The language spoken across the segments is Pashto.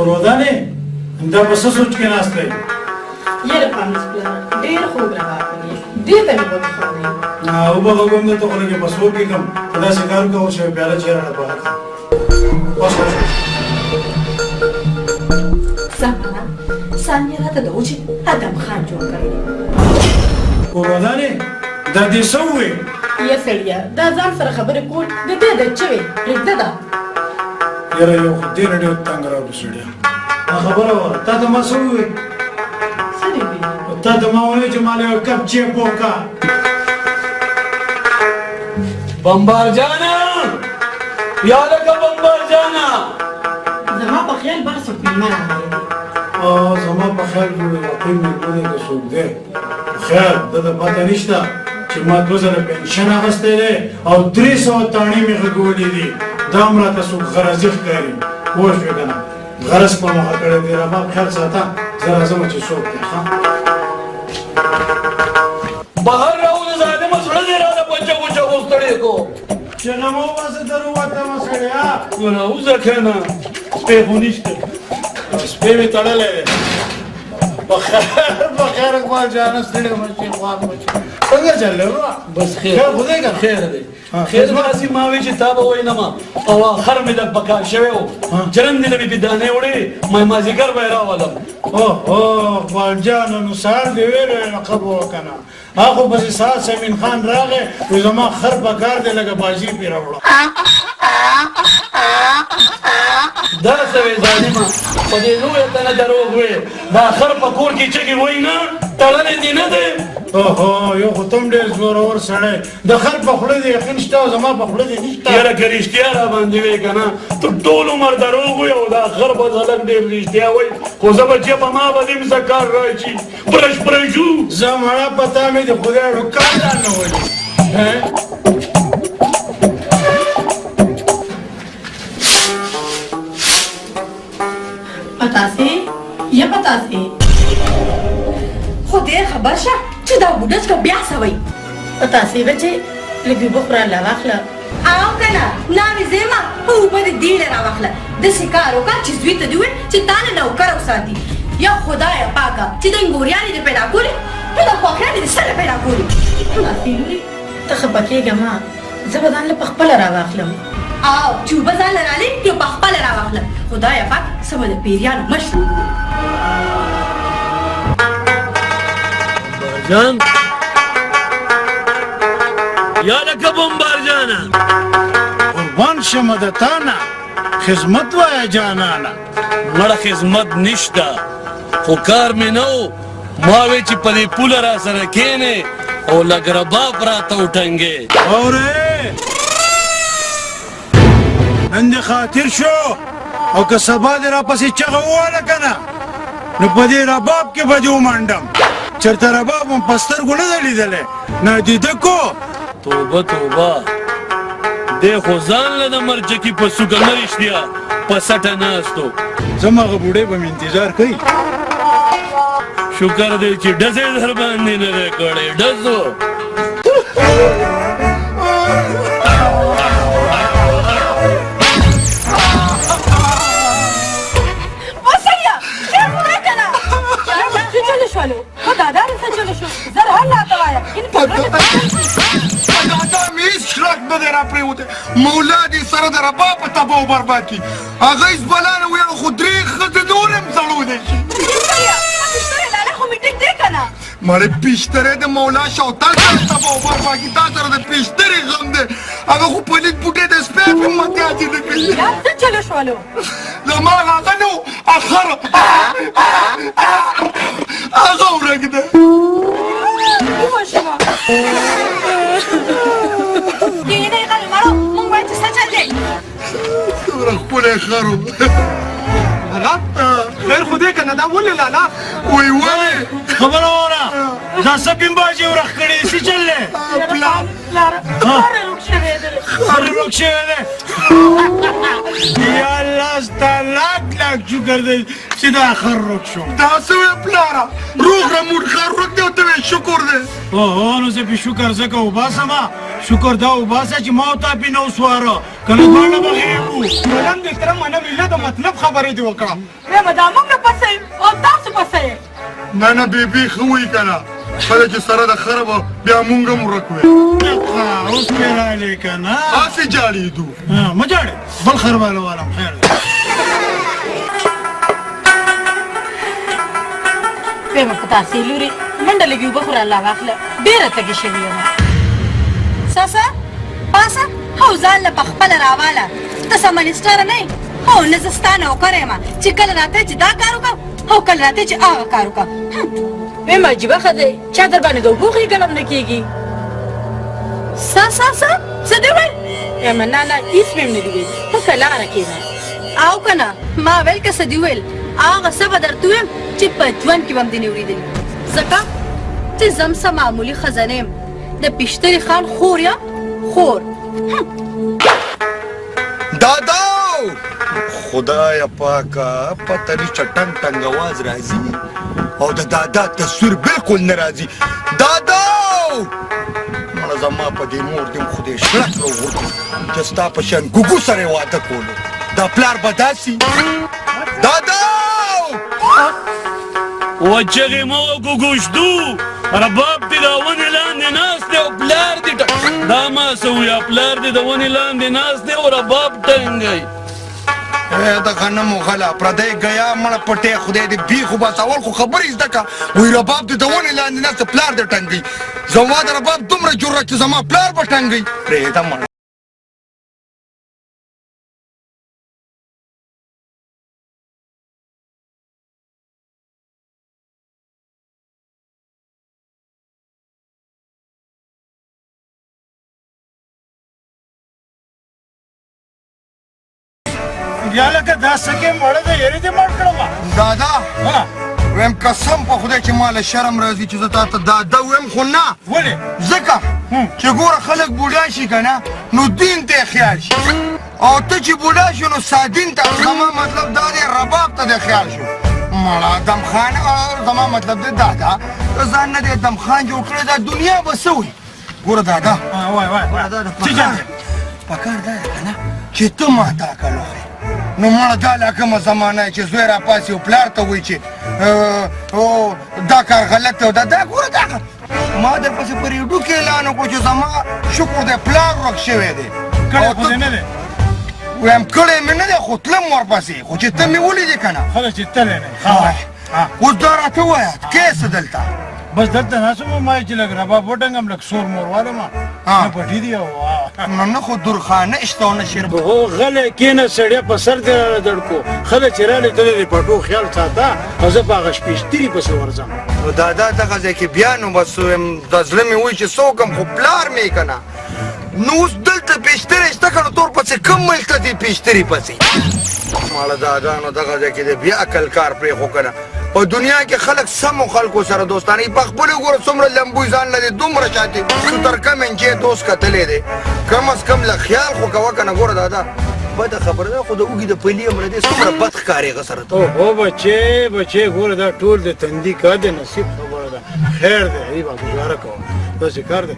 کورودانې دا په څه سوچ کې ناست دی؟ یاره پانوس پلاره ډېر خوږ رباب دی، دې ته مې غوږ ښودی. وبه غږوم درته، خو لږ یې په سور کې کړم. ته داسې کار وکړه، اوس یوه پیاله چای راړه په حقه. اوس اوس. سمه ده، سم یې راته د وچې ادم خان جوړ کړی دی. کورودانې دا دې څه وویل؟ یه سړیه، دا ځان سره خبرې کول د دې د چوې پرېږده دا. یاره یو خو دې نه ډېر تنګ راغلو سړیه. خبره وره، تا ته ما څه وویل؟ څه دې ویلي؟ تا ته ما وویل چې ما له یو کپ چای پوه کړه. بمبار جانا، یا لکه بمبار جانا. زما په خیال بر څوک مېلمه راغلی دی. زما په خیال کې واقعي مېلمه دی که څوک دی؟ خیر، ده ته پته نشته چې ما 2 ځله پنشن اخیستی دی او 300 تاڼې مې غږولې دي. دا هم راته څوک غرضي ښکاري، پوه شوې که نه؟ غرض په مخه کړی دی. رباب خیال ساته، زه راځم چې څوک دی. ښه بهر راوځه ظالمه، زړه دې راله په چغو چغو ستړی کو. چې نه مو وباسه در ووتم سړیه. نو راوځه که نه، سپی خو نشته. سپی مې تړلی دی. په خیر اقبال جانه، ستړی مه شې، خوار مه شې. څنګه چل دی وروره؟ بس خیر. خیر خو دی که نه؟ خیر دی. خیر داسې ما وی چې تا به وایي نه ما او خر مې لږ پکار شوی و، چرندې له مې پې دانې وړې، ما مازدیګر به یې راولم. اوه اقبال جانه، نو سهار دې ویلی لقب وه که نه؟ هغه پسې سهار سمین خان راغی، وایي زما خر پکار دی، لږه بازي پرې راوړه. دا څه وې ظالمه، په دې لویه تنه دروغ وې. دا خر په کور کې چغې وایي نه، تړلی دې نه دی. اوهو، یو خو ته هم ډېر زورور سړی، د خر په خوله دې یقین شته او زما په خوله دې نشته. یاره که رښتیا را باندې وې که نه، ته ټول عمر دروغ وې او دا خر به ځلک ډېر رښتیا وایي. خو زه به چې په ما به دې هم څه کار راشي، برش برشو. زه مړه په تا مې د خدای ډوکان رانه ولي. پتاسې یا پتاسې، خو دې خبر شه چې دا بوډچکه بیا څه وایي. پتاسې بچې، لږ اوبه خو راله واخله. او که نه نا مې زېمه اوبه دې دېړه راواخله. داسې کار وکړه چې زوی ته دې وویل چې تا له نوکره وساتي. یا خدایه پاکه، چې د انګوریانې دې پیدا کولې نو د خواښیانې دې څنګه پیدا کولې؟ پتاسې لورې، ته خفه کېږه مه، زه به ځان له پخپله راواخلم. او چې اوبه ځان له رالې نو پخپله راواخله. خدایه پاک، څه به د پیریانو مشر. جان، یا لکه بمبار جانه، قربان شمه د تا نه، خدمت وایه جانانه. مړه خدمت نشته، خو کار مې نه و. ما وی چې په دې پوله را سره کښېنې او لږ رباب راته وټنګې. اورې نن دې خاطر شو، او که سبا دې راپسې چغه ووهله که نه، نو په دې رباب کې به دې ومنډم. چېرته رباب هم په سترګو نه دی لیدلی، نادیده کو. توبه توبه، دی خو ځان له د مرچکي په سوکه نه رښتیا په سټه ناست و. زما هغه بوډۍ به مې انتظار کوي. شکر دی چې ډزې در باندې نه دی کړی، ډزو. وسړیه، خیر خو دی که نه؟ څه چل شولو؟ خو دادا دې څه چل شو؟ زر حل راته وایه، ان په زړه دې په دادا مې هېڅ شرک نه دی راپرېوتی. مولا دې سره د ربا په تباه و برباد کړي. هغه هېڅ بلا نه وي، خو درې ښځې نورې هم ځړولی شي. وسړیه، پیشترې لالا خو مې ټیک دی که نه؟ مړې پیشترې د مولا شوتل سره تباه و برباد کړي، تا سره د پیشترې غم دی. هغه خو پلیت بوټی د سپی په متیازې نه کوي. یا څه چل شولو؟ زما هغه نه و، اخر هغه ورک دی. وماشومه کښېنئ غلو مړو، موږ وایو چې څه چل دی. څومره ښکلی خر و. لالا خیر خو دی که نه؟ دا ولې لالا؟ وایي ولې؟ خبره واوره، دا څه بمباجي ورخ کړې، څه چل دی؟ پلار پلاره، خر ورک شوی دی. خر ورک شوی دی. یا الله، ستا لاک لاک شکر دی چې دا خر ورک شو. دا څه وایې پلاره؟ روغ رموټ خر ورک دی او ته وایې شکر دی. اوهو، نو زه پې شکر ځکه وباسم، شکر دا وباسه چې ما او تا پې نه وسواره، که نه دواړه به غیب وو. منم دې تره، منم، هیله ده د مطلب خبرې دې وکړه. وایم دا موږ پسې او تاسو پسې. نه نه بیبي ښه وایي که نه، کله چې سره د خره به بیا مونږ هم ورک وی. اوس مې راغلې که نه؟ هسې جاړېدو. مه جاړې، بل خر به والم. خیر دی. وایم په تاسې لورې منډه لږې اوبه خو راله واخله، ډېره تږې شوې یم. ساسا پاسه او ځان له په خپله راواله. ته څه منسټر نه یې او نه زه ستا نوکر یم چې کله راته چې دا کار وکړه او کله راته چې هغه کار وکړه. وایم عجیبه ښځه یې، چا در باندې د اوبو ښېګڼه هم نه کېږي. سا سا سا څه دې ویل؟ وایم نه نه هېڅ مې هم نه دي ویلي، په کلاره کښېنه. او که نه ما ویل که څه دې وویل هغه څه به درته ووایم چې په ژوند کې به هم دې نه اورېدلي، ځکه چې زه هم څه معمولي ښځه نه یم، د پیشتري خان خور یم، خور. دادا خدای پاکه پته نشته ټنګ ټنګ اواز راځي او د دادا تصویر بالکل نه راځي. دادا مړه زما په دې مور دې هم خدای شړک راوغورځوي چې ستا په شان ګوګو سره یې واده کولو، دا پلار به داسې. دادا وچغې مه وګوګوشتو، رباب دې د ونې لاندې ناست دی او پلار دې دا ما څه ووایه، پلار دې د ونې لاندې ناست دی او رباب ټنګوي. د غنمو غله پردی ګیا مړه پټی خدای دې بیخ وباسه. اول خو خبرې زده کړه، وایي رباب دې د ونې لاندې ناست دی پلار دې ټنګوي. زما د رباب دومره جرأت چې زما پلار به ټنګوي، پرېږده مړه. یا لکه دا سکه مړه ده، یری دې مړ کړم. دادا ویم قسم په خدای چې ما له شرم راځي چې زه تا ته دادا ویم، خو نه. ولې؟ ځکه چې ګوره خلک بوډا شي که نه نو دین ته یې خیال شي، او ته چې بوډا شو نو سادین ته، زما مطلب دا دی رباب ته دې خیال شو. مړه دم خان، زما مطلب دی دادا ځان نه دی دم خان جوړ کړی، دا دنیا به څه وي؟ ګوره دادا وای وای وای پکار دا دی که نه چې ته ما ته عقل وښیې. نو مړه دا لا کومه زمانه چې زوی راپاڅي او پلار ته وایي چې دا کار غلط دی او دا دا ګوره دا ما در پسې په ریډو کې اعلان وکړو چې زما شکر دی پلار ورک شوی دی. کړی خو دې نه دی؟ وایم کړی مې نه دی خو تلم ورپسې، خو چې ته مې ولیدې که نه. ښه ده چې تللی نه یې. اوس دا راته ووایه کې څه دلته؟ بس دلته ناست وم، ما چې لږ رباب وټنګم، لږ سور مور والم، نه پټي دی او نو نه خو درخانه شته او نه شربت. هو غلی کښېنه سړیه، په سر دې راله دړکو. ښه ده چې رالې، ته د پټو خیال ساته او زه په هغه شپېشتري پسې ورځم. نو دادا دغه ځای کې بیا نو بس وایم د زړه مې وایي چې څه وکړم، خو پلار مې یې که نه. نو اوس دلته پیشترې شته که نه تور پسې کوم ملک ته ځې پیشتري پسې؟ مړه دادا نو دغه ځای کې دې بیا عقل کار پرېښو که نه. په دنیا کې خلک سمو خلکو سره دوستانه وي، په خپلو وګوره څومره لمبوی ځان له دې دومره شاته څو تر کم انچې دوست کتلی دی، کم از کم له خیال خو کوه که نه. ګوره دادا بده خبره ده، خو د اوږي د پلي هم نه دی څومره بد ښکاري هغه سره ته. اوهو بچې بچې ګوره دا ټول د تندي کار د نصیب خبره ده. خیر دی ای با ګزاره کوه، داسې کار دی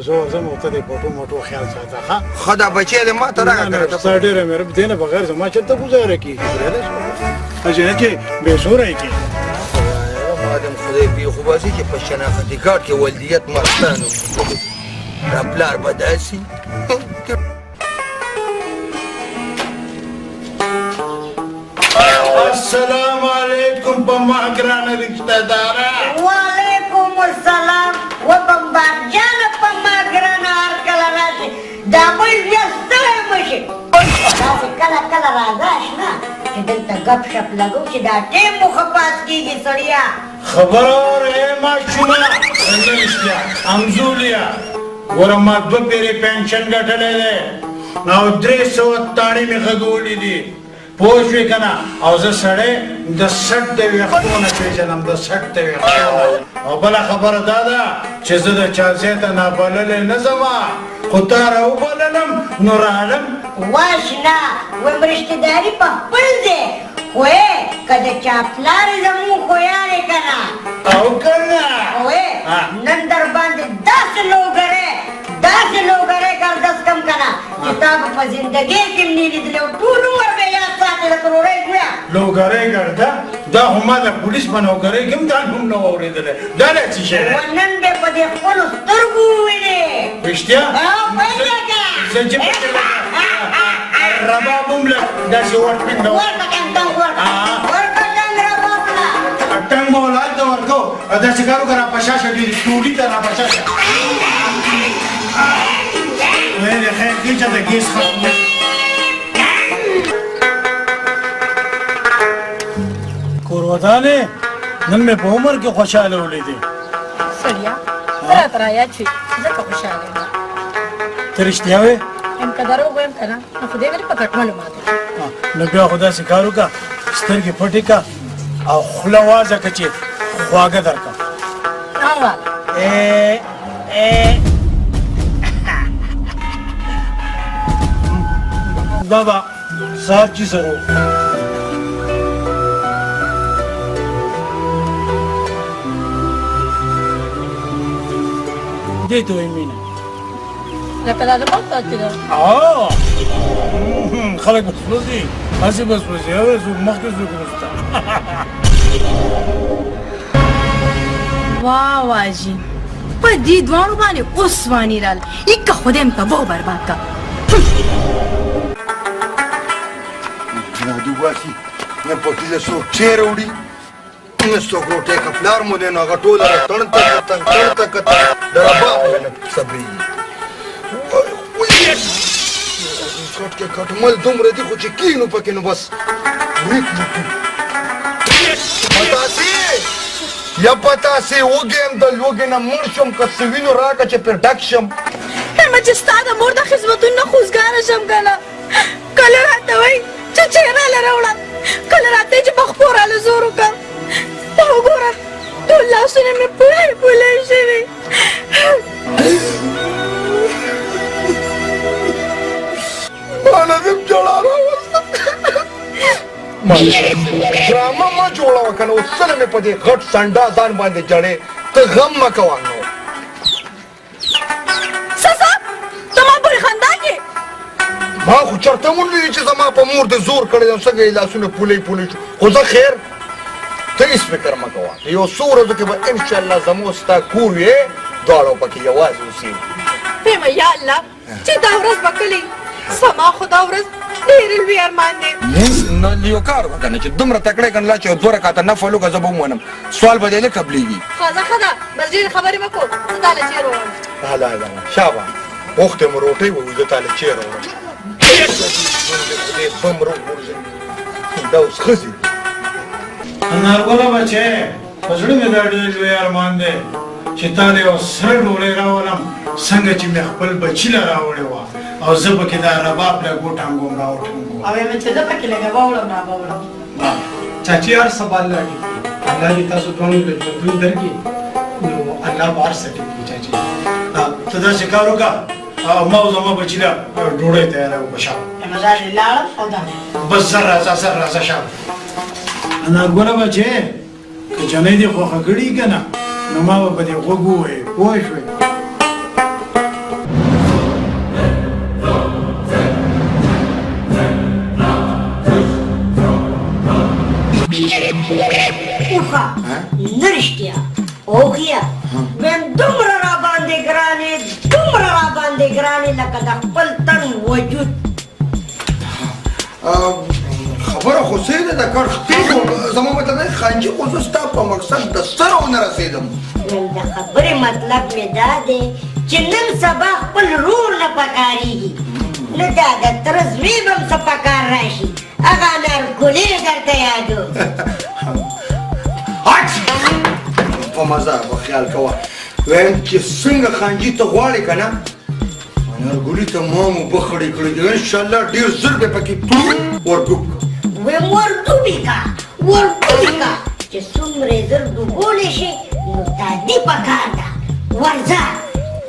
زه ورځم او ته د پټو مټو خیال ساته. ښه ښه دا بچی دی ما ته راکړه که نه. ستا ډېره مهرباني، دې نه بغیر زما چېرته ګزاره کېږي؟ هسې نه چې بې زوره یې کړې. ما دې هم خدای بې خوباسي چې په شناختي کارت کې ولدیت مستان دا پلار به داسې. السلام علیکم په ما ګرانه رشته داره. وعلیکم السلام. و بمبار جانه په ما ګرانه هر کله راشي دا بل بیا ستړی مه شي. داسې کله کله راځه اشنا چې دلته ګپ شپ لګو چې دا ټیم مو ښه پاس کېږي سړیه. خبره واوره ای ماشومه، څنګه رښتیا همزولیا؟ ګوره ما 2 پیرې پنشن ګټلی دی او 300 تاڼې مې غږولې دي، پوه شوې که نه؟ او زه سړی د سټ د ویښتو نه پېژنم، د سټ د ویښتو نه. او بله خبره دا ده چې زه د چا ځای ته نابللی نه ځم، خو تا راوبللم نو راغلم. واشنا وایم رشتهداري په خپل ځای، خو که د چا پلار یې زموږ خو یار یې که نه؟ او که نه؟ خو نن در باندې داسې لوګری داسې لوګری ګردس کم که نه چې تا به په زندګۍ کې هم نه لیدلی او ټول عمر به یاد ساتې د لوګرۍ ګرده، دا خو ما د پولیس په نوکرۍ کې هم دا نوم نه و اورېدلی. دا لا څه شی دی؟ و نن به په دې خپلو سترګو ووینې. رښتیا؟ پیدا کړه. زه چې پکې رباب هم له داسې ورټنګ ورکه ټنګ ورکه ورکه ټنګ رباب له ټنګ به ولا هلته ورکو. داسې کار وکړه، را په شا شه، ډېرې ټولي ته را په شا شه. خدای دې خیر کړي چې د ګیس ختم دی. کور ودانې، نن مې په عمر کې خوشحاله ولیدې. سړیه، ته راته رایاد شوې ځکه خوشحاله یم. ته رښتیا وې؟ یم که دروغ وایم که نه، نو خدای به دې په کټملو ماته. نو بیا خو داسې کار وکړه، سترګې پټې کړه او خوله وازه کړه چې خواږه درکړم. دا به سات چې سره دې ته وایي مینه. لکه دا زما سات چې ده. خلک به سوځي، هسې به سوځي، هغه څوک مخکې څوک وروسته. وا واجي، په دې دواړو باندې اوس ځواني راله، ایکه خدای هم تباه برباد کا. نه دوباسي نه پکې له څوک چای راوړي، نه څوک روټۍ. که پلار مو دی نو هغه ټوله تڼ ته کتل، تڼ ته کتل، د رباب نه صبرېږي. کټ کې کټمل دومره دي خو چې کښېنو پکې نو بس ورک وکړو. پتاسې یا پتاسې، وږی یم، د لوږې نه مړ شوم. که څه وینو راکړه چې پرې ډک شم. یم چې ستا د مور د خدمتونو نه خوزګاره شم. که نه کله راته وایي چې چای راله راوړه، کله راته چې په خپو راله زور وکړه. دا وګوره، ټول لاسونه مې پولې پولې شوي. ماله دې ژړا راوسته. ډرامه مه جوړوه که نه اوس څله مې په دې غټ سنډا ځان باندې جړې. ته غم مه کوه. نو څه څه ته ما پورې خندا کې؟ ما خو چېرته هم ونه لیدل چې زما په مور دې زور کړی دی، څنګه یې لاسونه پولۍ پولۍ شو. خو زه خیر، ته هېڅ فکر مه کوه، یو څو ورځو کې به انشاءالله زموږ ستا کور وي، دواړو پکې یوازې اوسېږو. ویم یا الله چې دا ورځ به کله، زما خو دا ورځ ډېر لوی ارمان دی. نو یو کار وکړه نه چې دومره تکړه یې که نه، چې دوه رکعته نفل وکړه، زه به ومنم، سوال به دې نه قبلېږي. ښه ځه، ښه ده، بس ډېرې خبرې مه کوه، زه تا له چای راوړم. هله هله، شابه غوښتې مو روټۍ وه، زه تا له چای راوړم. خدای بم روغورځوي، دا اوس ښځې. انارګله بچی، په زړه مې دا ډېر لوی ارمان دی چې تا له یوه سره ډوډۍ راولم، څنګه چې مې خپل بچي له راوړې وه، او زه پکې دا رباب لږ وټنګوم را وټنګوم. او یم چې زه پکې لږه واوړم را واوړم. چاچي، هر څه به الله ټیک کړي. الله دې تاسو دواړو له ژوندون درکړي، نو الله به هر څه ټیک کړي. چاچي، ته داسې کار وکړه، ما او زما بچي له ډوډۍ تیاره وکړه. شابه. دا دې لاړم او دا بس زر راځه، زر راځه. شابه انارګله بچی، که جنۍ دې خوښه کړي که نه، نو ما به په دې غوږ ووایې، پوه شوې؟ اوښه، نه رښتیا اوښیه، ویم دومره را باندې ګرانې، دومره را باندې ګرانې لکه د خپل تن وجود. خبره خو صحیح ده، د کار خپې خو زما مطلب دی خانجي، خو زه ستا په مقصد د سره ونه رسېدم. ویم د خبرې مطلب مې دا دی چې نن سبا خپل رور نه پکارېږي، نو دا د تره زوی به هم څه پکار راشي. هغه انارګلې درته یادو. په مزه به خیال کوه. ویم چې څنګه خانجي ته غواړې که نه، انارګلي ته ما هم اوبه خړې کړې دي، انشاءالله ډېر زر به پکې ورډوب کړم. ویم ورډوبې که، ورډوبې که، چې څومره یې زر ډوبولی شي نو تادي پکار ده. ورځه.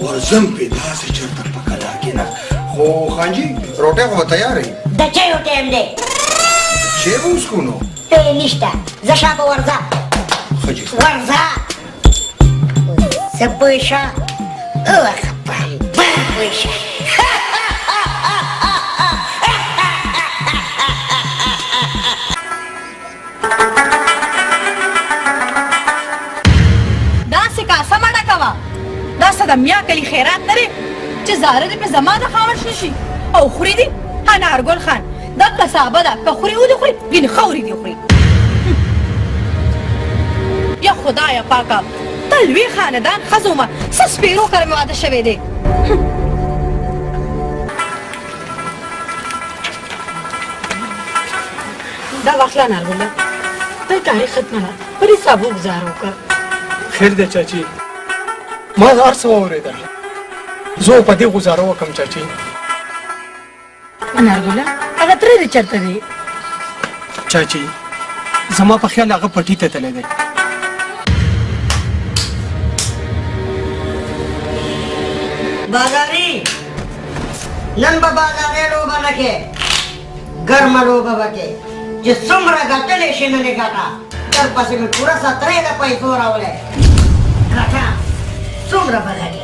ورځم پې، داسې چېرته په کلا کې نه. خو خانجي، روټۍ خو به تیاره وي. د چایو ټایم دی. چای به وڅښو نو. ته یې نشته، ځه شابه ورځه. ښه جي. ورځه، څه پوه شه، وخه بمبر پوه شه. کمیا کلي خیرات نه دی چې زاره دې په زما د خاوند شنه شي او خوري دې انارګل خان دا قصابه ده که خوري ودې خوري ګینې خاورې دې خوري. یا خدایه پاکه ته لوی خاندان ښځه ومه څه سپېرو کره مې واده شوی دی. دا واخله انارګله دا تاریخ ختمه ده په دې سابو ګزاره وکړه. خیر دی چاچي، ما هر څه واورېدل، زه په دې ګزاره وکړم چاچي. انارګله هغه تره دې چېرته دی؟ چاچي زما په خیال هغه پټي ته تللی دی. بازاري نن به بازاري لوبه نه کې، ګرمه لوبه به کې چې څومره ګټلی شي نن یې ګټه. در پسې مې پوره سترې د پیسو راوړی، ګټه څومره به ګټې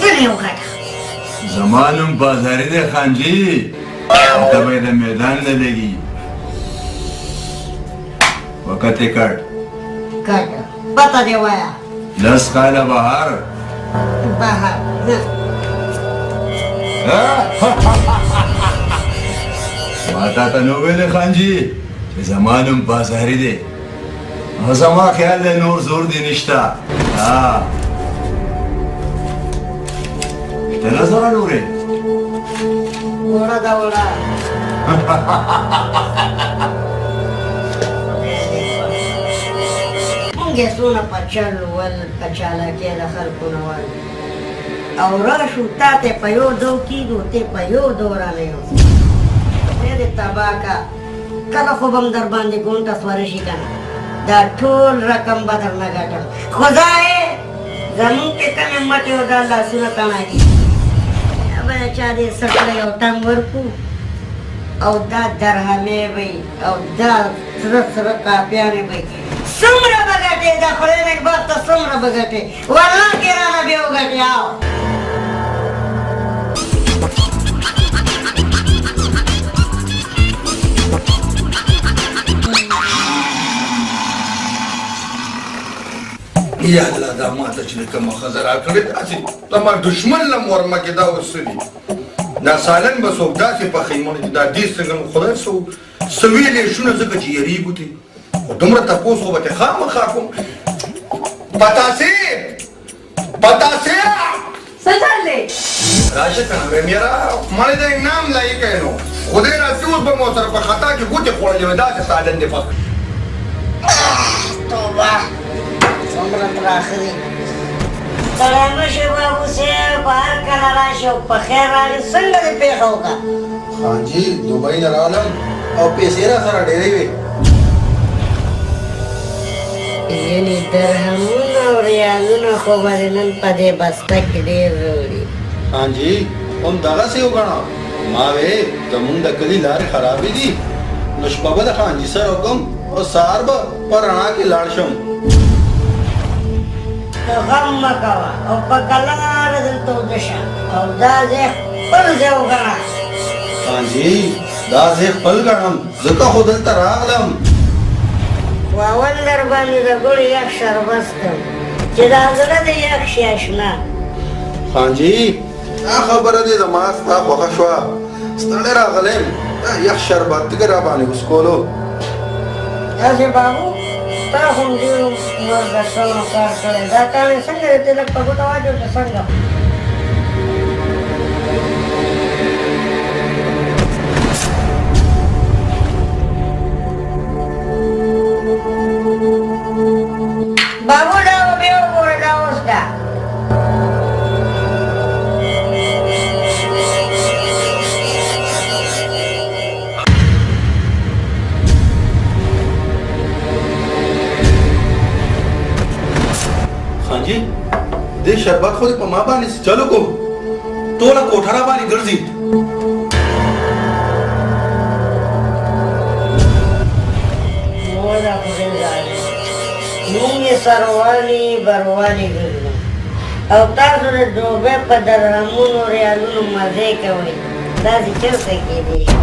نن یې وګټه. زما نوم بازاري دی خانجي، ته به یې د میدان نه لګي. وکتې کټ کټ پته دې وایه. 10 کاله بهر بهر نه ما تا ته نو ویلې خانجي چې زما نوم بازاري دی، او زما خیال دی نور زور دې نشته. ها شته نه زره نورې؟ وړه ده وړه. مونږ یې څونه په چل ول په چالاکۍ د خلکو نه ول او راشو تا ته په یو دو کېږو، ته په یو دو رانه یو. خدای دې تباه که، کله خو به هم در باندې ګونټه سوره شي که نه، دا ټول رقم به درنه ګټم. خدای زمونږ چې کمې مټې او دا لاسونه تڼاکي، بیا به د چا دې څټ له یو ټنګ ورکړو او دا درهمې به وي او دا سره سره کاپیانې به وي. څومره به ګټې د خدای نېکبخته، څومره به ګټې، والله کې رانه بیا وګټې. آو یا الله دا ماته چې کومه ښځه راکړې داسې زما دښمن له هم ورمکې دا اوس څه دي؟ دا سالن به څوک داسې پخوي مړه چې دا دې څنګه نو خدای څه ویلی شو نه، ځکه چې یېرېږو ترې. خو دومره تپوس خو به ترې خامخا کوم. پتاسې پتاسې څه چل دی؟ راشه که نه وایم یاره مړی د انعام لایق یې، نو خدای راځي اوس به مو سره په خطا کې ګوتې خوړلې وي، داسې سالن دې پخ. توبه څومره تراخه دي. ستړی مه شې بابو صاحب، هر کله راشې او په خیر راغلې. څنګه دې پېښه وکړه؟ خانجي دوبۍ نه راغلم او پیسې را سره ډېرې وې. یعنې درهمونه او ریالونه خو به دې نن په دې بسته کې ډېر راوړي. خانجي هم دغسې وګڼه، ما وې زمونږ د کلي لارې خرابې دي، نو شپه به د خانجي سره وکړم او سهار به په رڼا کې لاړ شم. ته غم مه کوه او په کلاره دلته وده شه او دا ځای خپل ځای وګڼه. خانجي دا ځای خپل ګڼم ځکه خو دلته راغلم. خو اول در باندې د ګوړې یخ شربت څښم چې دا زړه دې یخ شي اشنا. خانجي دا خبره دې زما ستا خوښه شوه، ستړی راغلی یم، دا یخ شربت دې را باندې وڅکولو. داسې بابو تا خو هم ډېر عمر د سمو کار کړی، دا کاڼی څنګه دی؟ ته لږ په ګوته واچوه چې څنګه. بابو دا بیا وګوره، دا اوس ده. خانجي دې شربت خو دې په ما باندې څه چل وکړو، ټوله کوټه را باندې ګرځي. مور دا خو ډېر ظالم، مونږ یې سروالي بروالي ګرځو او تاسو د دوبۍ په درهمونو ریالونو مزې کوئ، داسې چېرته کېدی شي؟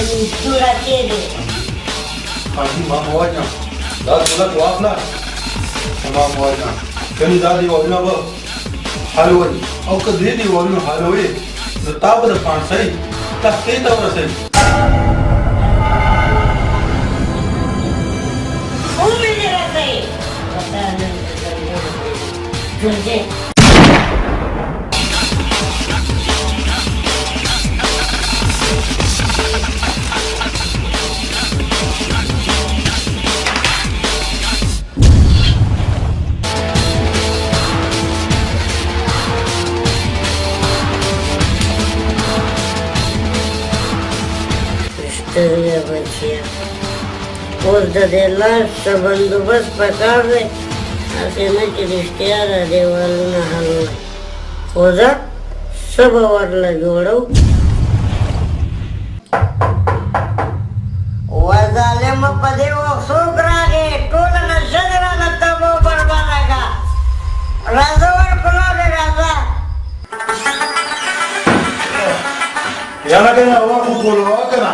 زنځوره کېږي. خانجي ما مه وژنه، دا دولت واخله، ما مه وژنه، کني دا دیوالونه به حل وي او که دې دیوالونو حل وي نو تا به د پاڼسۍ تختې ته ورسوي. ومې دې رسوي. وتا نن د زنځورو ژوندی. سترګه بچیه، اوس د دې لاش څه بندوبست پکار دی، هسې نه چې رښتیا دا دیوالونه حلوي. خو ځه، څه به ورله جوړو. وه ظالمه، په دې وخت څوک راغی؟ ټوله نشه دې رانه تباه او برباده کړه. راځه ورکړه دې، راځه. یاره کنه هوا خو کولوه کنه.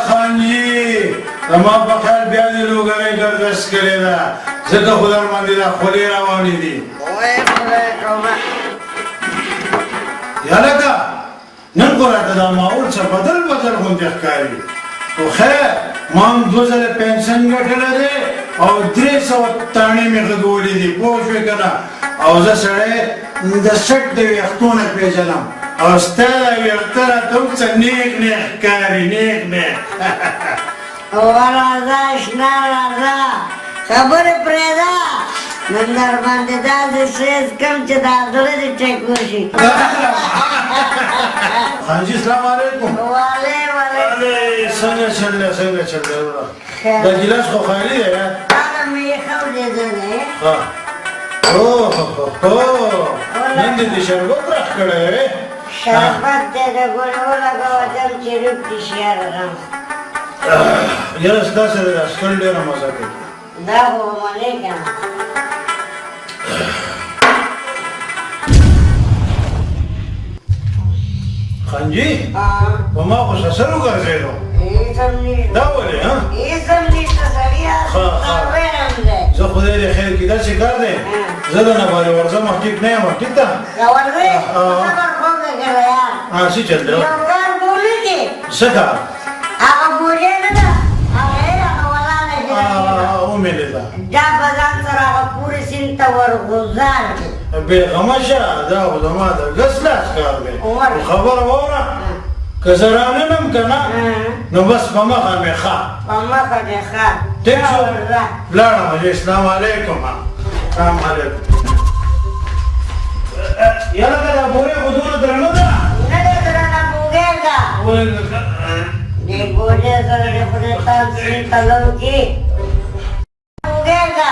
خانجي، زما په خیال بیا دې لوګرۍ ګردش کړې ده، ځکه خو در باندې دا خولې روانې دي. وای خدای توبه. یا لکه نن خو راته دا ماحول څه بدل بدل غوندې ښکاري، خو خیر، ما هم دوه ځله پنشن ګټلی دی او 300 تاڼې مې غږولې دي، پوه شوې که نه؟ او زه سړی د سټ د ویښتو نه پېژنم، او ستا دا ویښته راته هم څه نیغ نیغ ښکاري، نیغ نیغ. وه راځه اشنا راځه، خبرې پرېږده، نن در باندې داسې سیز کوم چې دا زړه دې ټک وشي. خانجي سلام علیکم. وعلی وعلیکم. څنګه چل دی، څنګه چل دی وروره؟ دا ګیلاس خو خالي دی. هغه مې یې ښه ورېده دی. اوه نن دې د شربت راښکلی دی. شربت دی د ګل ولګوه دم چې روږ دي شي یاره غم. یاره ستا سره دا څښل ډېره مزه کوي. دا خو به منې که نه. خانجي، په ما خو سسر وګرځېدو. هېڅ هم نشته. دا ولې؟ ها، هېڅ هم نشته سړیه، څاروی هم دی. زه خدای دې خیر کړي، داسې کار دی، زه درنه باندې ورځم، ټیک نه یم، ټیک ده؟ که ورځې صبر خو وکړه که یار. څه چل دی؟ یو کار به ونه کړې. څه کار؟ هغه بوجۍ نه ده، هغه یې هغه ولاړه چې ومې لیده. دا به ځان سره هغه پورې سیند ته ورغوځار کړي. بې غمه شه، دا خو زما د ګس لاس کار دی. خبره واوره، که زه راننم که نه نو بس په مخه مې ښه. په مخه دې ښه. ټیک شو، لاړم. اسلام علیکم. سلام علیکم. یاره که دا بورې خو دومره درنه ده. نه ده درنه، بوګۍ ده. دې بوجۍ سره دې خدای تام سیند ته لو کړي. بوګۍ ده.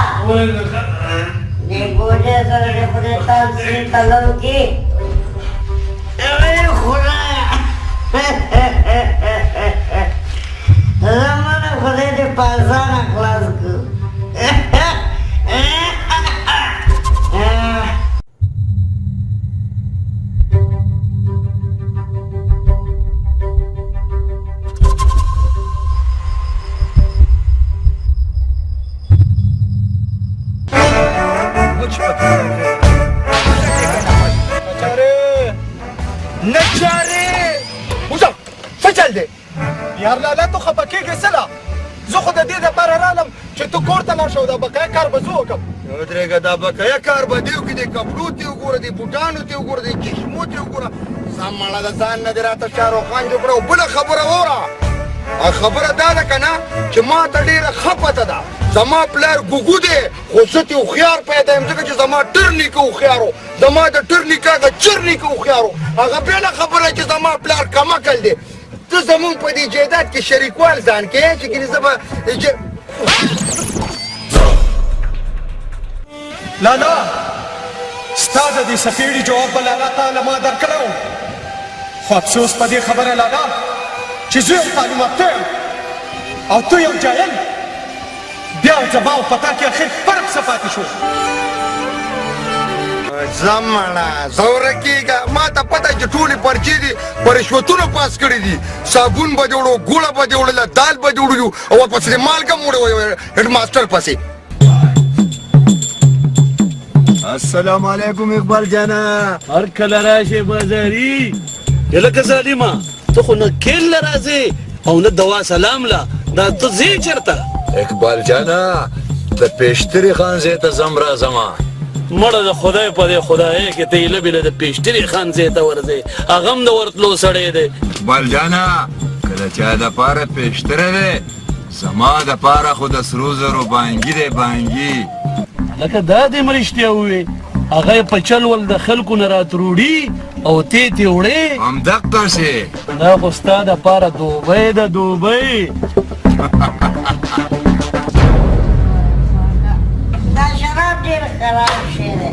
دې بوجۍ سره دې خدای تام سیند ته لو کړي. ای خدایه، زما نه خدای دې په اسانه خلاص کړو. نچارې وځه، څه چل دی؟ یار لالا، ته خفه کېږې څه لا؟ زه خو د دې دپاره رالم چې ته کور ته لاړ شه او دا بقایا کار به زه وکړم. ودرېږه، دا بقایا کار به دې وکړي. دې کپړو ته وګوره، دې بوټانو ته وګوره، دې چشمو ته وګوره، سم مړه د ځان نه دې راته شاهرخ خان جوړ کړه. او بله خبره واوره، خبره دا ده که نه چې ما ته ډېره ښه پته ده، زما پلار ګوګو دی، خو زه ترې هوښیار پیدا یم، ځکه چې زما ټر نیکه هوښیار و، زما د ټر نیکه هغه چر نیکه هوښیار و. هغه بېله خبره چې زما پلار کمعقل دی. ته زمونږ په دې جایداد کې شریکوال ځان کې چې ګینې زه به لالا، ستا د دې څپېړې جواب به لالا تا له ما درکړی و، خو افسوس په دې خبره لالا چې زه یو تعلیم یافته یم او ته یو جاهل. بیا زما او په تا کې اخر فرق څه پاتې شو؟ ځه مړه، ځه ورکېږه. ما ته پته چې ټولې پرچې دې په رشوتونو پاس کړي دي. صابون به دې وړو، ګوړه به دې وړله، دال به دې وړلو، او ورپسې دې مالګه هم وړې وه هډ ماسټر پسې. السلام علیکم اقبال جانا. هر کله راشې بازاري لکه ظالمه، ته خو نه کیل له راځې او نه دوا سلام له، دا ته ځې چېرته؟ اقبال جانا د پیشتري خان ځای ته ځم راځمه. مړه د خدای په دې خدای کې ته ایله بله د پیشتري خان ځای ته ورځې، هغه هم د ورتلو سړی دی. اقبال جانا که د چا دپاره پیشتری دی، زما دپاره خو د سرو زرو بانګي دی، بانګي. لکه دا دې هم رښتیا ووې، هغه یې په چل ول د خلکو نه راتروړي او تې تې وړې. همدقسې. دا خو ستا دپاره دوبۍ ده، دوبۍ. دا شراب ډېر خراب شی دی.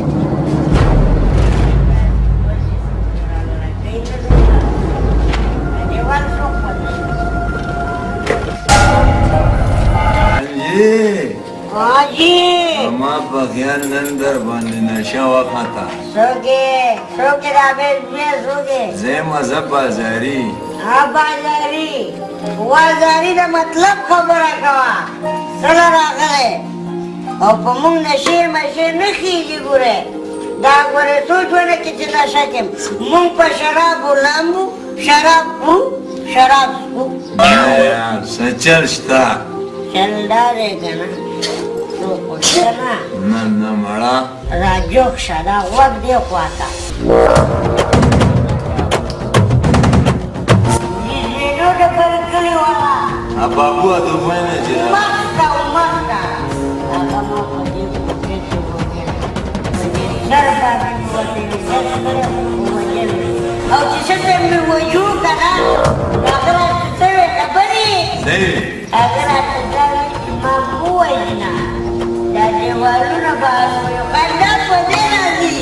حاجي ما په خیال نن در باندې نشه وخته. څوک یې؟ څوک یې دا بې زوی څوک یې؟ زه یم زه بازاري. ها بازاري، بازاري د مطلب خبره کوه. څه له راغلی او په موږ نشې مشې نه خېږي. ګوره دا ګوره سوچ ونه کړي چې نشه کې موږ په شرابو لامبو، شراب خورو، شراب څښو. څه چل شته؟ چل دا دی که نه څوک خو شته نه. نه نه مړه راجوخ شه، دا غوږ دې خوا ته. نو د بل کلي والا بابو دوبۍ نه چې مخته مخته هغه ما په دې کوټې کې وویل، په دې سر باندې مې ورته ډز کړی ووژلی، او چې څه ټایم مې وژو که نه، هغه راته څه ویې خبرې؟ هغه راته دا ویل چې ما مه وژنه، دا دیوالونه به هرومرو خندا په دې راځي.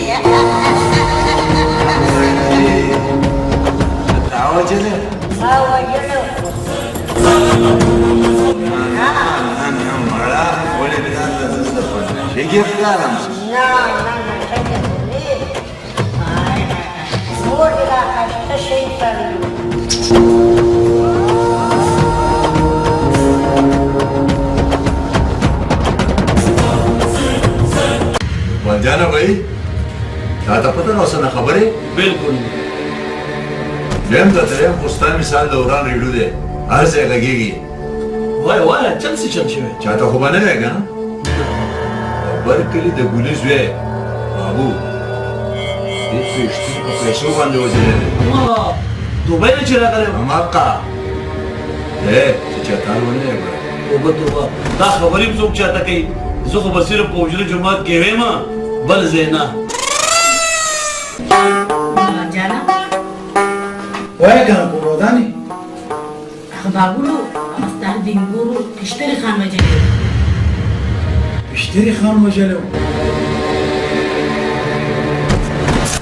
تا وژلی؟ ما وژلی. نه نه مړه، ولې تا ته زه څه په نشې کې ښکارم؟ نه نه نشه کې خو نه. مور دې را ښایسته شي کړی. جانه بھائی، تا ته پته نه اوسه خبرې؟ بالکل. یم درته یم، خو ستا مثال د وران ریډو دی، هر ځای غږېږي. وایه وایه، چل څه چل شوی؟ چاته خو به نه وی که نه؟ د بر کلي د ګلي زوی بابو دې پېشتون په پیسو باندې وژلی دی. دوبۍ نه چې راغلی وم. هماغه دی چې چاته ونه یې کړه. توبه توبه، دا خبرې هم څوک چاته کوي؟ زه خو به صرف په حجره جومات کې ویم، بل ځای نه. جانا وایه که نه کورودانې؟ هغه بابولو هغه ستا د انګورو پشتري خان وژلی و. پشتري خان وژلی و؟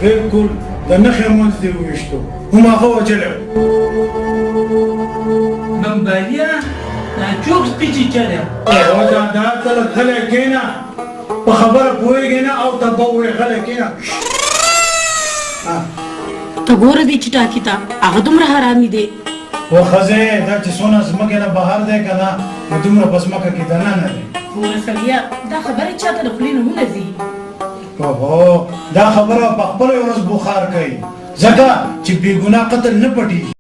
بالکل د نښې منځ دې وویشتو، هم هغه وژلی و. بمباریا دا چوک سپي چیچلی. او دا دا ته لږ غلی کښېنه، په خبره پوهېږې نه او ته به ووایې غلی کښېنه. ته ګوره دې چټاکي ته، هغه دومره حرامي دی. و ښځې، دا چې څونه ځمکې نه بهر دی که نه، نو دومره په ځمکه کې دننه دی. ګوره سړیه، دا خبرې چاته د خولې نه ونه ځي. اوهو، دا خبره په خپله ورځ بخار کوي، ځکه چې بې ګناه قتل نه پټېږي.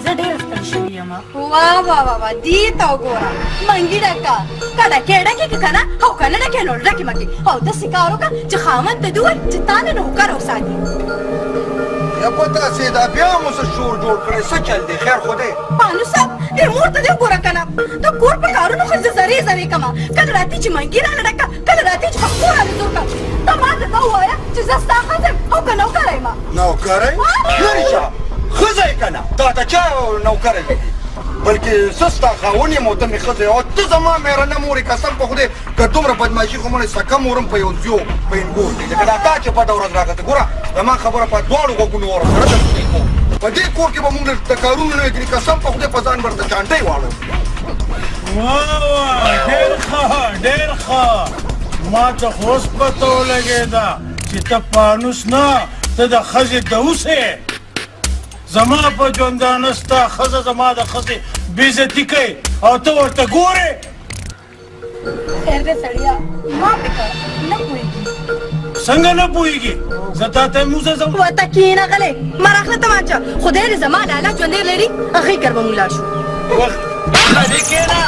زه ډېره ستړې شوې یم. وا وا وا وا، دې ته وګوره، منګي ډکه که ډکې ډکې که که نه، او که نه ډکې نو ډکې مکې، او داسې کار وکړه چې خاوند ته دې ووایي چې تا نه نوکر وساتي. یا په تاسې دا بیا مو څه شور جوړ کړی؟ څه چل دی؟ خیر خو دی؟ بانو صاحب، دې مور ته دې وګوره که نه، د کور په کارونو خو زه ذرې ذرې کمه، کله راتي چې منګي رانه ډکه، کله راتي چې په کور رانه زور کړه. ته ما ته دا ووایه چې زه ستا ښځه یم او که نوکره یم؟ نوکره یې؟ لرې شه، ښځه یې که نه، تا ته چا نوکره ویلي؟ بلکې زه ستا خاوند یم او ته مې ښځه یې، او ته زما مېرنه مور یې. قسم په خدای که دومره بدمعاشي خو مړې سکه مور هم په یو زیو په انګور کې لکه دا تا چې بده ورځ راغله. ګوره زما خبره په دواړو غوږونو واوره، سره د خدای مور. په دې کور کې به مونږ د کارونو نه وي، قسم په خدای په ځان ورته چانټۍ واړو. واه واه، ډېر ښه ډېر ښه. ما ته خو اوس پته ولګېده چې ته پانوس نه، ته د ښځې دوس یې. زما په ژوندانه ستا ښځه زما د ښځې بېعزتي کوي او ته ورته ګورې. خیر دی سړیه، ما پې کړه، نه پوهېږي. څنګه نه پوهېږي؟ زه تا ته موزه ځم. ورته کښېنه غلی، ما راخله تمانچه. خدای دې زما لالا ژوندی لري، هغې کر به مونږ لاړ شو. وخت غلی کښېنه.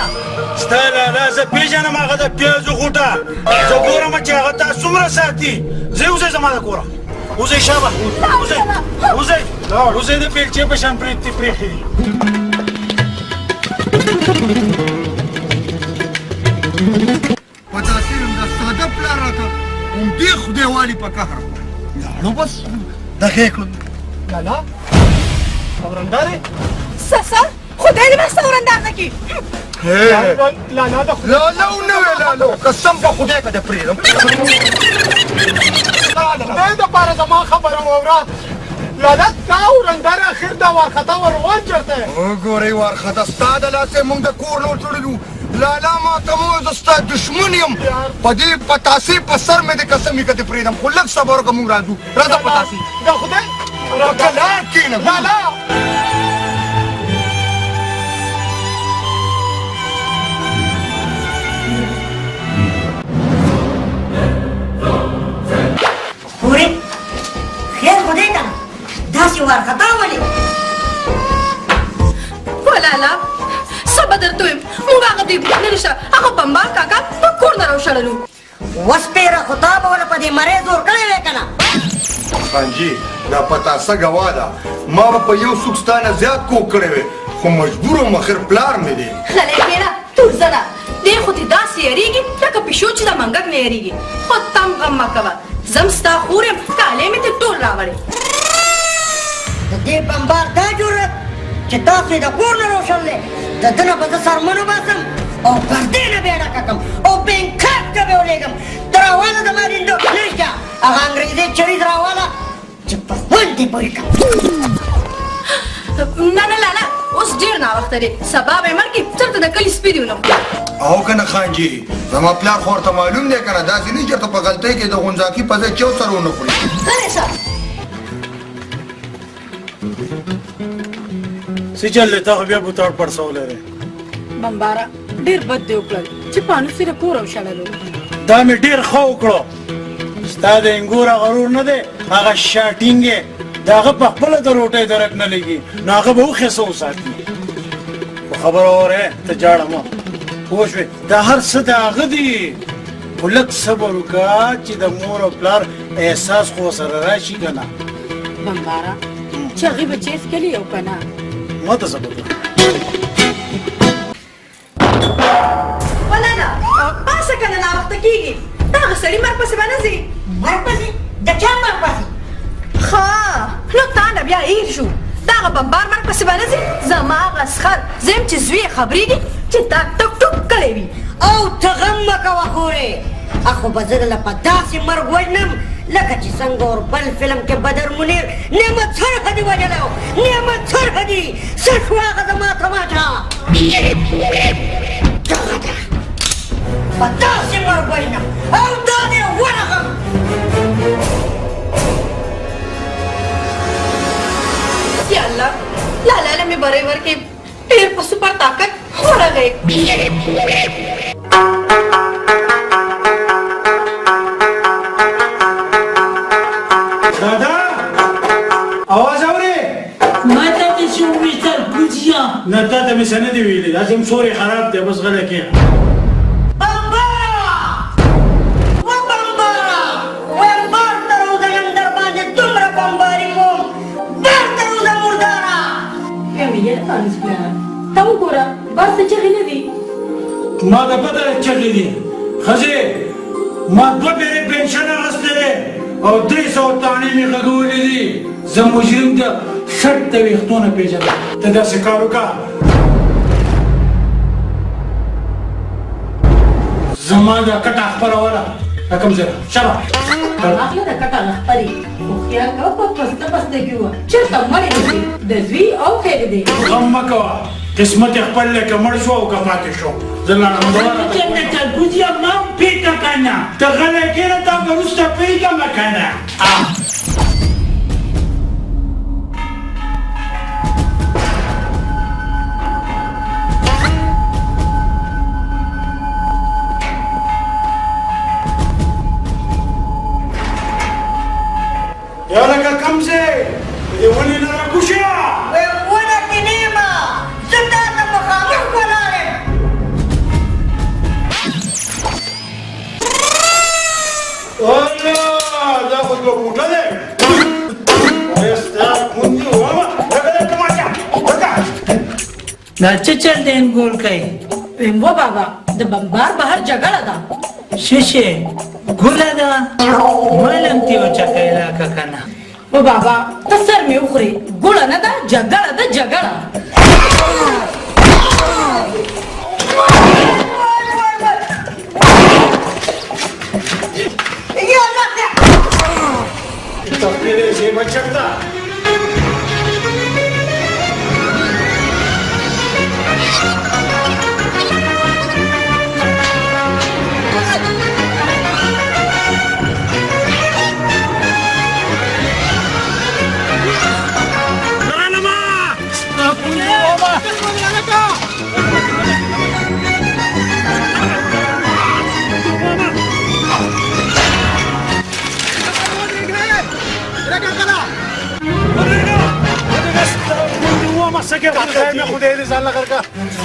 ستا لالا زه پېژنم، هغه د پیازو غوټه. زه ګورم چې هغه تا څومره ساتي. ځئ وځئ زما د کوره، وځئ، شابه وځئ وځئ وځئ. د بیلچې په شان پرېږدي پرېښي دي. پتاسې هم د ساده پلار راته همدې خدای والي په قهر لاړو، بس دغه یې کړو. لالا اورندار دی؟ څه څه؟ خدای دې ما ستا ورندار نه کړي. لالا د لالا ونه وې لالا، قسم په خدای که د پرېږدم. خدای دپاره زما خبره واوره لالا، تا ورندار اخر دا وارخطا وروان چېرته؟ وګورئ وارخطا ستا د لاسه مونږ د کور نه وتړلو. لالا ما ته مه وایه زه ستا دښمن یم. په دې پتاسې په سر مې دې قسم وي که دې پرېږدم، خو لږ صبر وکړه، مونږ راځو. راځه پتاسې د خدای په کلار کښېنه. لالا خورې خیر خو دی که نه؟ داسې وارخطا ولې؟ ولالا څه به درته ووایم، موږ هغه دې نه نشته، هغه بمبار کاکا په کور نه راوشړلو. وسپېره، خو تا به وله په دې مرۍ زور کړی وی که نه؟ خانجي دا پتاسه ګواه ده، ما به په یو سوک ستا نه زیات کوک کړی وی، خو مجبور وم، اخر پلار مې دی. غلی کښېنه تورزنه، دی خو دې داسې یریږي لکه پیشو چې د منګک نه یریږي. خو تم غم مه کوه، زه هم ستا خور یم، کالې مې ترې ټول راوړی. د دې بمبار دا جرأت چې تاسو یې د کور نه راوشړلی، د ده نه به زه څرمن وباسم او پردې نه به یې ډکه کړم او بنکاک ته به یې ولېږم. ته راواله زما لیندو نشته، هغه انګرېزي چریز راواله چې په خوند دې پوه کړم. نه نه لالا، اوس ډېر ناوخته دی، سبا به یې مړ کړي، چېرته د کلي سپي دې ونه خوري. او که نه خانجي، زما پلار خو ورته معلوم دی که نه، داسې نه چېرته په غلطۍ کې د غونځاکي په ځای چو سره ونه خوري. غلی شه. څه چل دی؟ تا خو بیا بوتاړ پړسولی دی. بمباره ډېر بد دې وکړل چې پانوس یې له کوره وشړلو. دا مې ډېر ښه وکړو. ستا د انګور هغه ورور نه دی، هغه شاټینګی، د هغه په خپله د روټۍ درک نه لګي، نو هغه به اوښې څه وساتي. خو خبره واوره، ته جاړه مه پوه شوې، دا هر څه د هغه دي، خو لږ صبر وکړه چې د مور او پلار احساس خو ورسره راشي که نه. بمباره چې هغې به چای څکلی او که نه؟ ما ته څه پته. ولاله پاسه که نه ناوخته کېږي، د هغه سړي مرګ پسې به نه ځې؟ مرګ پسې؟ د چا مرګ پسې؟ ښه نو تا نه بیا هېر شو، د هغه بمبار مرګ پسې به نه ځې؟ زما هغه سخر زه یم چې زوی یې خبرېږي چې تا ټک ټوک کړی وي. او ته غم مه کوه خورې، اخو به زه درله په داسې مرګ وژنم لکه چې څنګه اوربل فلم کې بدر منیر نعمت سرحدي وژلی و. نعمت سرحدي څه شو هغه زما تماچا؟ دغه ده، په داسې مرګ وژنم او دا دی ورغم. یا الله لالا له مې بری ورکړې، ډېر په سوپر طاقت ورغی. دادا اواز اورې؟ ما ته دې څه وویشتل کوچیه؟ نه تا ته مې څه نه دي ویلي، داسې هم سوری خراب دی، بس غلی کښېنه. بمبارا و بمبارا، وایم بار ته روزه، نن در باندې دومره بمباري کوم، بار ته روزه مرداره. بیا مې یله پانوس پلاره، ته وګوره بار څه چغې نه دي. ما ته پته ده چغې دي. ښځې ما دوه پېرې پنشن اخیستی دی او 300 تاڼې مې غږولې دي. زه مجرم د شرط د ویښتو نه پېژنم. ته داسې کار وکړه، زما دا کټه خپروله. دا کوم ځای شابه اخله د کټه غخپري هوښیار کوه په پسته پسته کې وه چېرته مړې نه شي د زوی او خیر دی. غم مه کوه قسمت یې خپل دی که مړ شو او که پاتې شو زه لاړم. څنګه چلګوزیه ما هم پېکه که نه. ته غلی کښېنه تا به وروسته پرېږدمه که نه. یا لکه کوم ځای د دې ونې نه راکوشه. وایم ونه کې نه یم، زه تا ته مخامخ ولاړ یم. الله دا خو دوه کوټه دی. وایه ستا کوندې ومه لکه دا تماشه لکه. دا څه چل دی انګور کوي؟ ویم و بابا د بمبار بهر جګړه ده. څه شی ګوله ده؟ مالم تې وچکۍ راکه که نه. و بابا ته سر مې وخورې، ګوړه نه ده جګړه ده جګړه. تخپلې شی بچکته.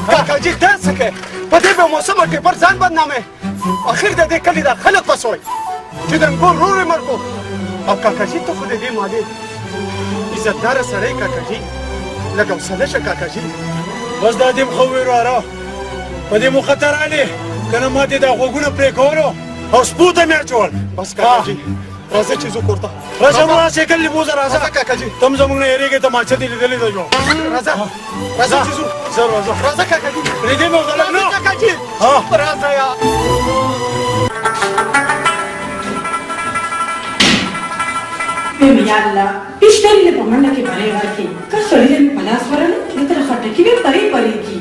کاکا جي دا څه کوې؟ په دې بې موسمه کې پر ځان بدنامې. اخر د دې کلي دا خلک به څه وایي چې د انګور ورور یې مړ کړو. او کاکا جي ته خو د دې مالې عزتداره سړی کاکا جي، لږ حوصله شه کاکا جي. بس دا دې هم ښه وویل وراره، په دې مو خطر راغلی که نه ما دې دا غوږونه پرې کولو او سپو ته مې اچول. بس کاکا جي راځه چې ځو کور ته. راځه وروره سایکل دې بوځه راځه. راځه کاکا جي. ته هم زموږ نه یېرېږې تماچه دې لیدلې ده جو. راځه راځه چې ځو. زه راځه. راځه کاکا جي. پرېږدې مې ورته لږ نو. راځه کاکا جي. راځه یا. ویم یا الله پیشتري له په منډه کې بری ورکړي، که سړي له مې په لاس ورغی نو تر خټکي به پرې پرې کړي.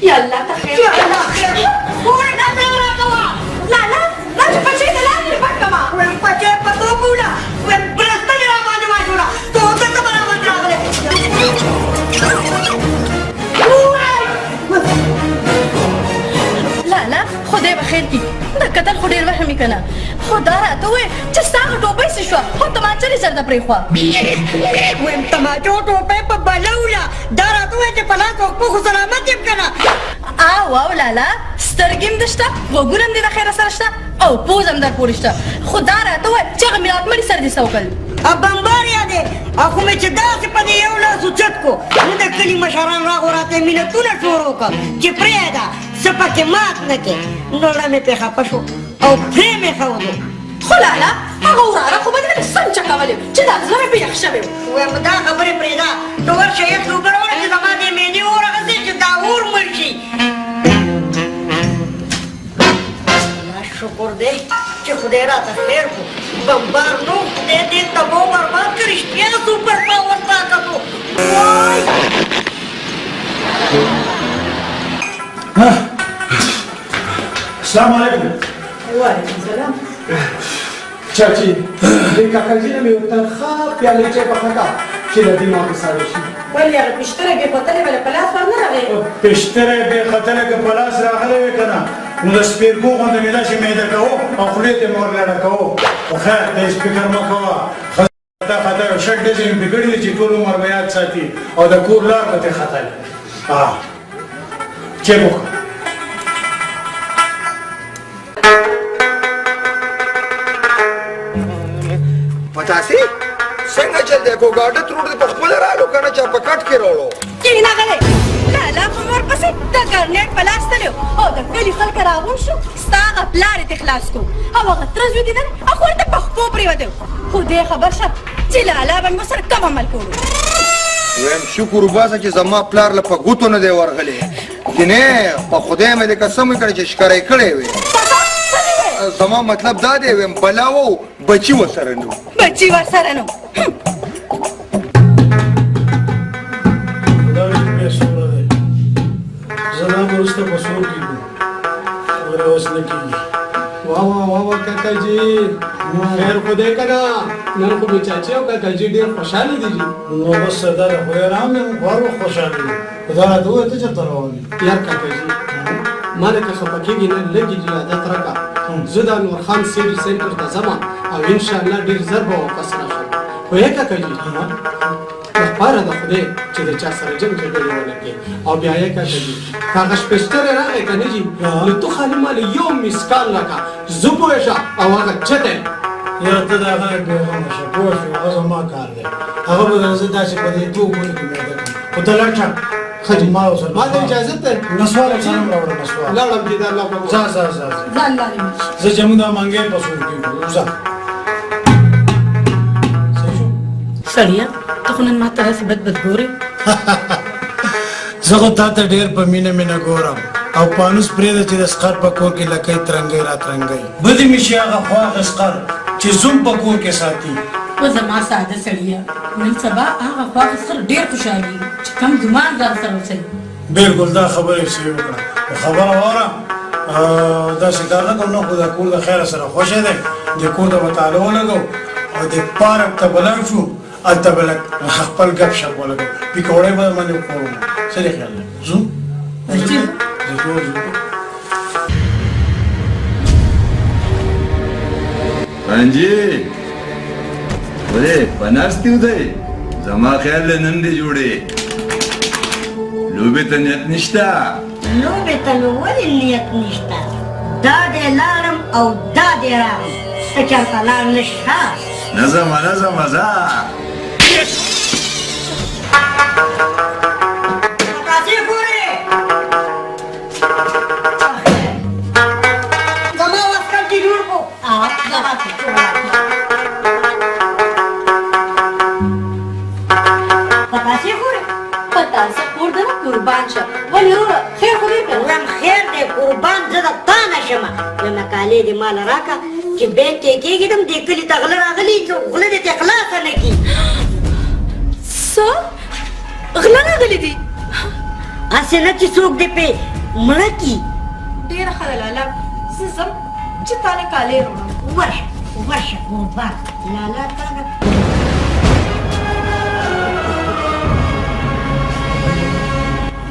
یا الله ته خیر. یا الله خیر. ګوره دا څه راکوه لالا، دا چې پچې د لاندې پټ کړه. وایم پچې په تو بوله، وایم برسته مې راباندې واچوله، تو دلته به راباندې راغلی. لالا خدای به خیر کړي، دا کتل خو ډېر وهمي که نه. خو دا راته ووایه چې ستا هغه ټوپۍ څه شوه او تمانچه دې چېرته پرېښوه؟ وایم تماچو ټوپۍ په بله وله، دا راته ووایه چې په لاس او پښو خو سلامت یم که نه؟ او او لالا سترګې هم دې شته، غوږونه هم دې د خیره سره شته او پوزه هم در پورې شته، خو دا راته ووایه چې هغه میراتمړي سره دې څه وکړل؟ بمبار یادې خو مې چې داسې په دې یو لاس اوچت کړو نو د کلي مشران راغو راته یې منتونه شروع کړه چې پرېږده څه پکې مات نه کړې، نو زړه مې پرې خفه شو او پرې مې ښودو. خو لالا هغه وراره خو به دې سم چکولې چې دا زړه مې پرې یخ شوی و. وایم دا خبرې پرېږده، ته ورشه یخې اوبه راوړه چې زما دې معدې اور اخیستی چې دا اور مړ شي. الله شکر دی چې خدای راته خیر کړو، بمبار نو خدای دې تباه برباد کړ، رښتیا سوپر پاور طاقت و. وای السلام علیکم. وعلیکم سلام. چاچي دې کاکا جي نه مې یو ترخه پیاله چای پخه کړه چې له دې ماته ساړه شي. ولې هغه پشتره بې ختلې به له په لاس ور نه راغی؟ پشتره بې ختلې که په لاس راغلی وی که نه نو د سپېرکو غوندې مې داسې میده کوو او خولې ته مې ورلړه کوو. خو خیر ته هېڅ فکر مه کوه، خطا خطا یو شک ډزې مې پرې کړي دي چې ټول عمر به یاد ساتي او د کور لار به ترې خطا وي. چای وکړه. پتاسي څنګه چل دی؟ کوګاډه ترور دې په خپله رالو که نه چا په کټ کې راوړو؟ کښېنه غلی. لالا خو مې ورپسې د ګرنېټ په لاس تللی او د کلي خلک راغونډ شو، ستا هغه پلار یې ترې خلاص کړو او هغه تره زوی دې نه دی هغه ورته په خپو پرېوتی. خدای خبر شه چې لالا به مې ورسره کوم عمل کولو. وایم شکر وباسه چې زما پلار له په ګوتو نه دی ورغلی، کنې په خدای مې دې قسم وکړ چې ښکاره یې کړی وی. کاکا څه دې ویل؟ زما مطلب دا دی، ویم بلا وو، بچي ورسره نه وو. بچي ورسره نه وو. دا بې سوره دی، زه دا به وروسته په سور کېږو، ولې اوس نه کېږي. وا وا وا وا کاکا جي، خیر خو دی که نه؟ نن خو مې چاچي او کاکا جي ډېر خوشحاله دي جي. نو بس دا د خدای رحم دی، موږ خو هر وخت خوشحاله یو. خو دا راته ووایه، ته چېرته روان یې؟ یار کاکا جي، ما له که خفه کېږي نه، لږ یې عادت راکړه. زه د انور خان سیډي سینټر ته ځم او انشاءالله ډېر زر به واپس راشم. خو یې کاکا جي، لپاره د خدای چې د چا سره جنګ جګړې ونه کړې. او بیا یې کاکا جي، که هغه شپېشتری راغی که نه جي، نو ته خالي ما له یو مسکال راکړه، زه پوه شه او هغه چته یم. یاره ته د هغه نه بېغمه شه، پوه شوې؟ هغه زما کار دی، هغه به زه داسې په دې دوو ګوتو کې میده کړم. خو ته لاړ شه. ښه جي، ما ورسره ما ته اجازه ده؟ نسوار ورسره هم راوړه، نسوار. لاړم جي، د الله په ځه ځه ځه ځه. ځه الله دې مل شي. زه چې موږ دا منګی په سور کېږو، ځه. سړیه، ته خو نن ماته داسې بد بد ګورې. زه خو تا ته ډېر په مینه مینه ګورم، او پانوس پرېږده چې د سقر په کور کې لکۍ ترنګۍ را ترنګۍ. بدې مې شي هغه خواږه سقر چې زوم په کور کې ساتي. و زما ساده سړیه، نن سبا هغه خواږه سقر ډېر خوشحالېږي چې کم ګمان ځان سره وسوي. بلکل، دا خبره یې صحیح وکړه. خو خبره واوره، داسې کار نه کوم. نه خو دا کور د خیره سره خوښی دی، دې کور ته به تاله ولګوو او دې پارک ته به لاړ شو، هلته به لږ خپل ګپ شپ ولګوو، پیکوړی به درباندې وخورو. څه دې خیال دی؟ ځو ځو ځو ځو. خانجي، ولې په ناستې دی؟ زما خیال دی نن دې جوړې لوبې ته نیت نشته. لوبې ته نو ولې نیت نشته؟ دا دی لاړم او دا دی راغلم، ته چېرته لاړ نه شې. ښه نه ځمه، نه ځمه، ځه. پتاسې خورې، زما واسکټ دې جوړ کړو. پتاسې خورې، پتاسه خور درنه قربان شه. ولې وروره، خیر خو دی که نه؟ وایم خیر دی قربان زه د تا نه شم. وایم کالې دې ماله راکړه چې بانک کې کېږدم، دې کلي ته غله راغلي چې غله دې ترې خلاصه نه کړي. څه غله راغلي دي؟ هسې نه چې څوک دې پرې مړه کړي. ډېره ښه ده لالا، زه ځم چې تا له کالې راوړم. ورشه ورشه قربان لالا تا نه.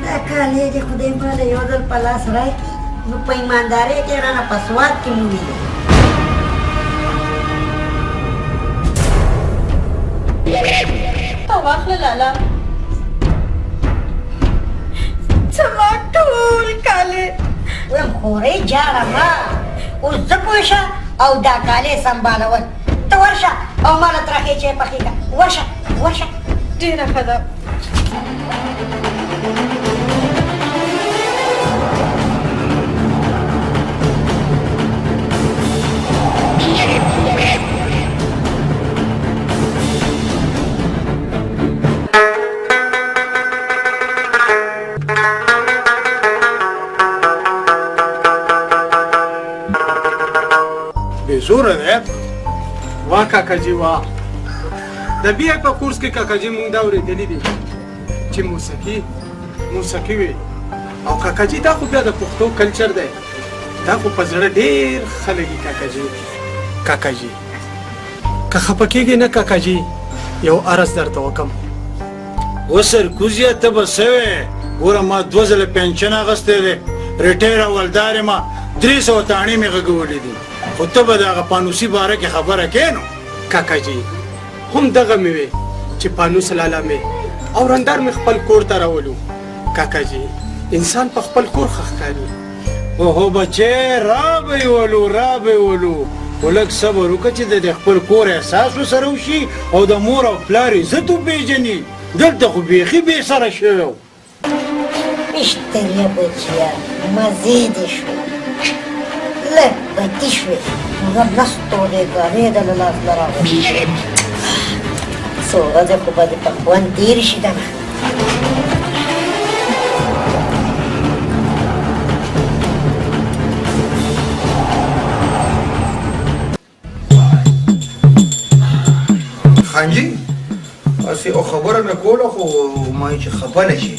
دا کالې دې خدای ماله یو ځل په لاس راکړي، نو په ایماندارۍ کې رانه په سواد کې مو ویني. ته واخله لالا، زما ټول کالې. وایم خورې جاړه مه، اوس زه پوه شه او دا کالې سمبالول. ته ورشه او ماله ترخې چای پخې کړه. ورشه ورشه. ډېره ښه ده. بې زوره دی. وا کاکا جي وا، د بي په کورس کې کاکا جي مونږ دا اورېدلي دي چې موسیقي موسیقي وي. او کاکا جي دا خو بیا د پښتو کلچر دی، دا خو په زړه ډېر ښه لګي کاکا جي. کاکا جي که خفه کېږې نه کاکا جي، یو عرض درته وکم. وسر کوزیه، ته به څه وې؟ ګوره ما دوه ځله پنشن اخیستی دی، ریټایر اولدار یم، 300 تاڼې مې غږولې دي، خو ته به د هغه پانوسي باره کې خبره کوې. نو کاکا جي هم دغه مې وې چې پانوس لالا مې او رندار مې خپل کور ته راولو. کاکا جي انسان په خپل کور ښه ښکاري. اوهو بچې، را به یې ولو، را به یې ولو، خو لږ صبر وکړه چې د خپل کور احساس ورسره وشي او د مور او پلار عزت وپېژني. دلته خو بیخي بې سره شوی و. پشتریه بچیه، مزې دې شوې، لږ بتي شوې، پوره لس تولې ګارې د له لاس نه راغلې. څو ورځې خو به دې په خوند تېرې شي که نه؟ خانجي هسې یو خبره مې کوله خو ما چې خفه نه شي.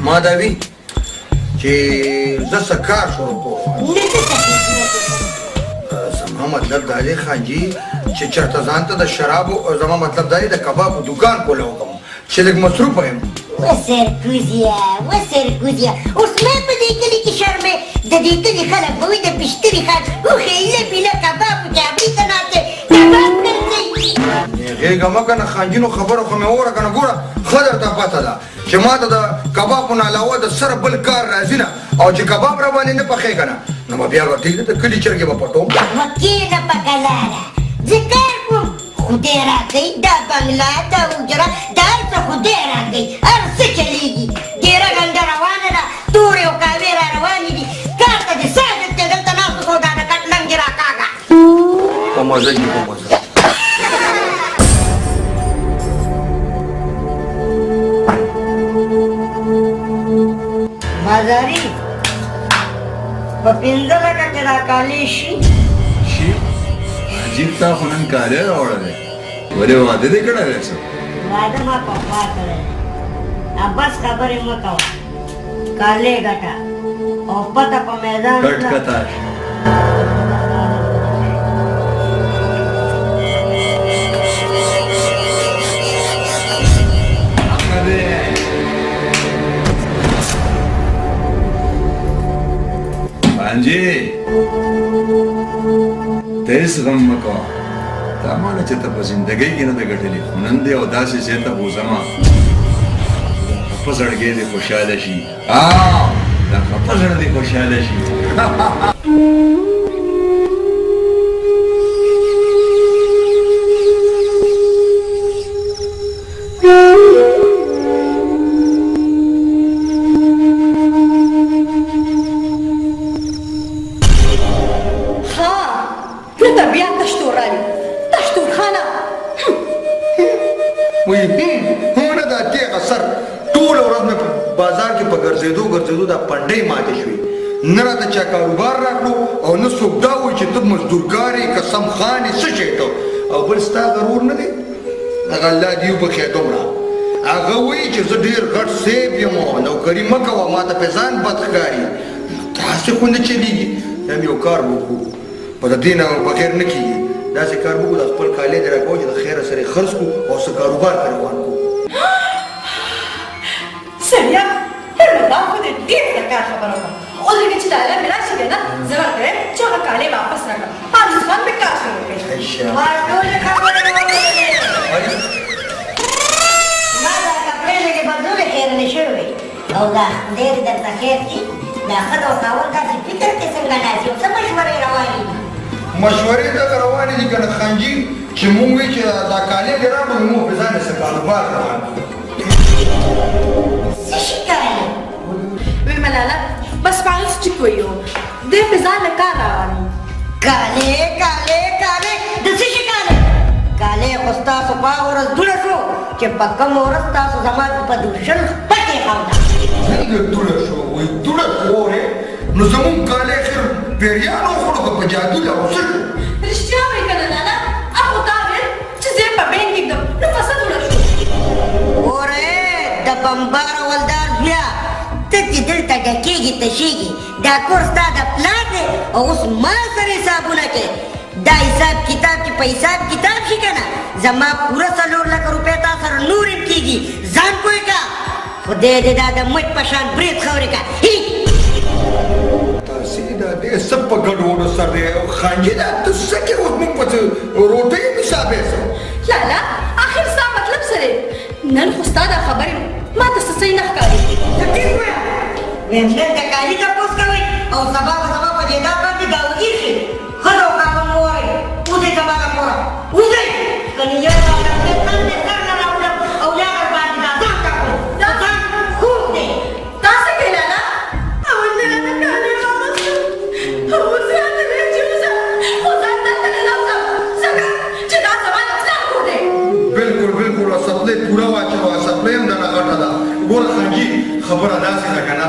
ما دا وي چې زه څه کار شروع کوم. زما مطلب دا دی خانجي چې چېرته ځان ته د شرابو، زما مطلب دا دی د کبابو دوکان کوله وکړم چې لږ مصروفه یم. وسرکوزیه وسرکوزیه، اوس مې په دې کلي کې شرمې، د دې کلي خلک به وایي د پشتري خان اوښې ایله بیله کباب چابړي ته ناست دی، کباب ګرځوي. غېږه مه که نه خانجي، نو خبره خو مې واوره که نه. ګوره ښه درته پته ده چې ما ته د کبابو نه علاوه د سره بل کار راځي نه، او چې کباب را باندې نه پخې که نه نو به بیا به ټیک ده د کلي چرګې به پټوم. وکېنه په کلاره، زه کار کوم، خدای راکوي، دا بنګله دا حجره دا هر څه خدای راکوي، هر څه چلېږي. ډېره ګنده روانه ده، تورې او قهوې را روانې دي، کار ته دې څه حاجت دی؟ دلته ناست اوسه او دا د کټ لنګې راکاږه. په مزه دي په مزه. بازاري په 5 لکه کې دا کالي شي؟ شي؟ عجیب، تا خو نن کالی راوړی دی، ولې واده دې کړی دی څه؟ واده ما پخوا کړی دی. بس خبرې مه کوه، کالې ګټه او پته په میدان کټ کتا شي. خانجي ته هېڅ غم مه کوه، تا ما نه چې ته په زندګۍ کې نه ده ګټلې، خو نن دې او داسې ځای ته بوځم چې دا خفه زړګی دې خوشحاله شي. دا خفه زړه دې خوشحاله شي. وایي هونه دا تېغه سر ټوله ورځ مې په بازار کې په ګرځېدو ګرځېدو دا پنډۍ ماتې شوې، نه راته چا کاروبار راکړو او نه څوک دا وایي چې ته مزدورکار یې که سم خان یې څه شی ته. او بل ستا غرور نه دی، هغه الله دې وبخښي دومره هغه وایي چې زه ډېر غټ صیب یم او نوکري مه کوه، ما ته پې ځان بد ښکاري. داسې خو نه چلېږي. دا مې یو کار وکړو، په د دې نه بغیر نه کېږي. داسې کار وکړو، د خپل کالې دې راکوه چې د خیره سره یې خرڅ کړو او څه کاروبار پرې روان کړو. سړیه دا خو دې ډېر د کار خبره وکړه. ودرېږه چې لالا مې راشي که نه زه ورته وایم چې هغه کالې واپس راکړه، پانوس خان مې کار شروع کړي. ما ټولې خبرې واورېدلې. ما دا کپړې لږې بدلولې، خیرنې شوې وې، او دا خدای دې درته خیر کړي، دا ښځه او خاوند داسې فکر کې څنګه ناست او څه مشورې روانې دي؟ مشورې دغه روانې دي که نه خانجي چې مونږ وایي چې دا کالې دې راکړو نو موږ په ځان څه کاروبار روان کړو. څه شي کالې؟ وی ملاله بس پانوس چې کوي دی په ځان له کار روان. کالې کالې کالې د څه شي کالې؟ کالې خو ستاسو په هغه ورځ دوړه شو چې په کومه ورځ تاسو زما په درشل خپه کېښوده. څنګه دوړه شو؟ وایي دوړه خورې نو زمونږ کالې اخر پیریانو وخوړو که په جادو لا څه شو؟ رښتیا وایي که نه لالا؟ اخو تا ویل چې زه یې په بینک کې ږدم نو په څه دوړه شو؟ ګوره د بمبار ولدار زویه، ته چې دلته ډکېږي تشېږي، دا کور ستا د پلار دی او اوس ما سره حسابونه کوې. دا حساب کتاب چې په حساب کتاب شي که نه زما پوره 4 لکه روپۍ تا سره نور هم کېږي. ځان پوه که، خدای دې دا د مچ په شان برېت خاورې که. تاسې دا دې څه په ګډوډو سر دی خانجي، دا ته څه کوې اوس؟ موږ په څه روټۍ هم حسابې څه؟ لالا اخر ستا مطلب څه دی؟ نن خو ستا دا خبرې ما ته څه صحیح نه ښکاري. ته ټیک ووایه، وایم نن د کالي تپوس کوئ او سبا به زما په جایداد باندې داودي شي. ښځه او خاوند مو وایي وځئ زما له کوره وځئ، کنې یا دا لمبې تن دې سر نه راوړم او یا در باندې دا ځان ټکوم. دا ځان خوږ دی. دا څه کوې لالا؟ اول دې راته کالي راوستل او اوس راته وایې چې وځه، خو ځان دلته نه راوځم ځکه چې دا زما د پلار کور دی. بالکل بالکل، څپلۍ پوره واچوه، څپلۍ هم درنه غټه ده. ګوره خانجي، خبره داسې ده که نه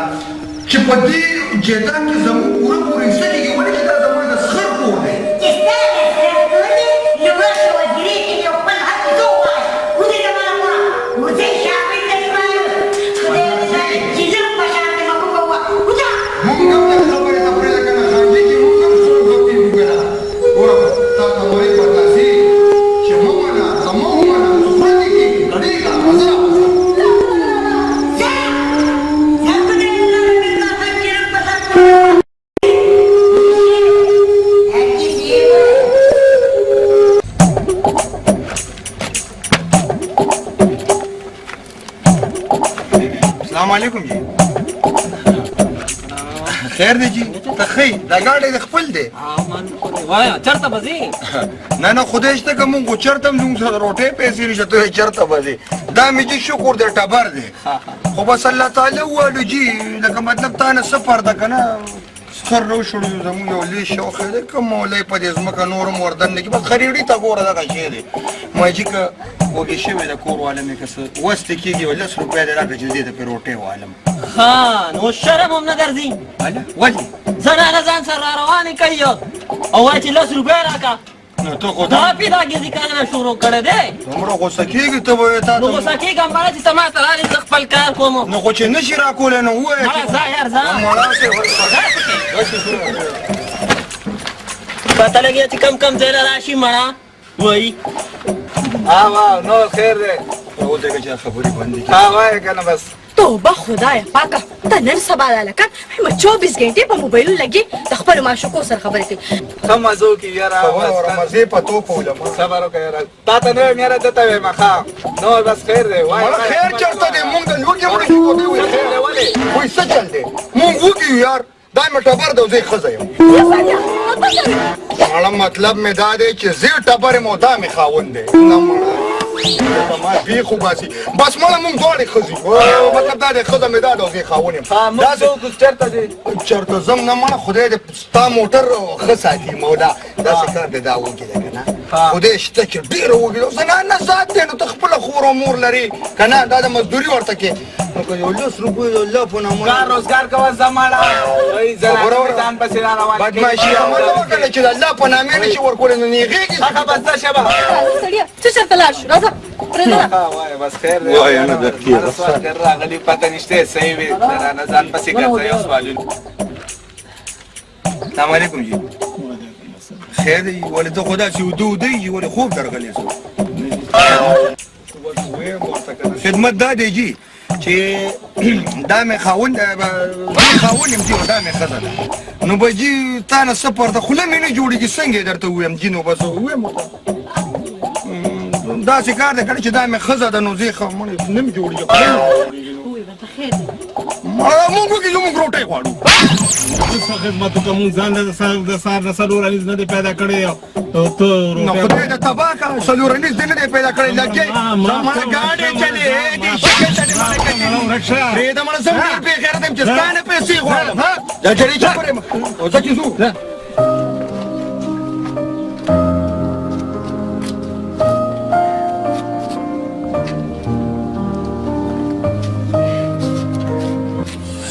چې په دې جایداد کې زموږ پوره پوره حصه کېږي، ولې چې دا زما د سخر کور دی. چې ستا د سخر کور دی السلام علیکم جی. خیر دی جی، ته ښه یې؟ دا ګاډی د خپل دی. وایه چېرته به ځې؟ نه نه، خدای شته که مونږ خو چېرته هم ځو، موږ سره د روټۍ پیسې نشته، ته وایې چېرته به ځې؟ دا مې جي شکر دی ټبر دی، خو بس الله تعالی ووایلو جي، لکه مطلب تا نه څه پرده که نه سر راوشړو. زموږ یو لوی شوق دی که مولوی په دې ځمکه نور هم وردن نه کړي، بس خریړي ته ګوره دغه شی دی. ما جي که وږې شوې د کور واله مې که څه وس دې کېږي، یو 10 روپۍ دې راکړه چې دې ته پرې روټۍ والم. ښه نو شرم هم نه درځي؟ هله ولې؟ زنانه ځان سره را روانې کوي او وایي چې 10 روپۍ راکړه. نو ته خو دا پیدا ګزي کار شروع کړی دی. دومره غوسه کېږي ته به تا نو غوسه کېږم مړه چې ته ما ته راغلې، زه خپل کار کوم. نو خو چې نه شي راکولی نو ووایه. مړه ځه یار ځه. مړه پته لګي چې کم کم ځای له راشي مړه وایي. ها وا نو خیر دی. ودرېږه چې خبرې بندې کړي. ها وایه که نه بس. توبه خدایه پاکه، ته نن سبا دا هلکان 24 ګنټې په موبایلونو لګي، د خپلو معشوقو سره خبرې کوي. ښه مزو کې یاره. خبره وره مزې په توپه ولما. صبر وکړه یاره، تا ته نه وایم یاره، ده ته وایم. ښه نور بس خیر دی. وایه مړه خیر چېرته دی؟ مونږ د لوږې مړه شو. دی وایي خیر دی. ولې؟ وایي څه چل دی؟ مونږ وږي یو یار، دا مې ټبر دی او زه یې ښځه یم. مړه مطلب مې دا دی چې زه ټبر یم او دا مې خاوند دی. نه مړه ما بیخ وباسي بس. مړه مونږ دواړې ښځې، مطلب دا دی ښځه مې دا ده او زه یې خاوند یم. موږ څوک چېرته دی؟ چېرته ځم؟ نه مړه خدای دې ستا موټر ښه ساتي مولا. داسې کار دی دا وږي دی که نه، خدای شته چې ډېره وږي ده. زنانه ذات دی، نو ته خپله خور او مور لرې که نه، دا د مزدوري ورته کې، نو که یو 10 روپۍ د الله په نامه کار روزګار کوه. ځه مړه وایي زنانه ځان پسې را روانې. بدمعاشي عمل وکړه چې د الله په نامې نه شي ورکولی نو نېغېږي. ښه بس ځه شبه. سړیه څه چېرته لاړ شو؟ راځه پرېږده. وایه بس خیر دی. وایه نه درکېږه. سوالګر راغلي پته نشته، صحیح وي. زنانه ځان پسې ګرځوي او سوالونه. السلام علیکم جی. خیر دی؟ ولې ته خو داسې اوده اوده یې، ولې خوب درغلی؟ څه خدمت دا دی جی چې دا مې خاوند، زه خاوند یم جي او دا مې ښځه ده. نو به جي تا نه څه پرده، خوله مې نه جوړېږي، څنګه یې درته ووایم جي؟ نو بس ووایم ورته داسې کار دی کړی چې دا مې ښځه ده، نو زه یې نه مې جوړېږي. مونږ وږي یو، مونږ روټۍ غواړو. څه خدمت وکړه؟ مونږ ځان له د سهار نه 4 انیز نه دی پیدا کړی او ته نو خدای د تباه کړه، 4 انیز دې نه دی پیدا کړی. لګې زما ګاډی چلې دې شکل ته دې مړه کتلي پرېږده مړه. زه ډېر بېغیرته یم چې ستا نه پیسې غواړم. ها دا چلې چې یم او ځه چې ځو.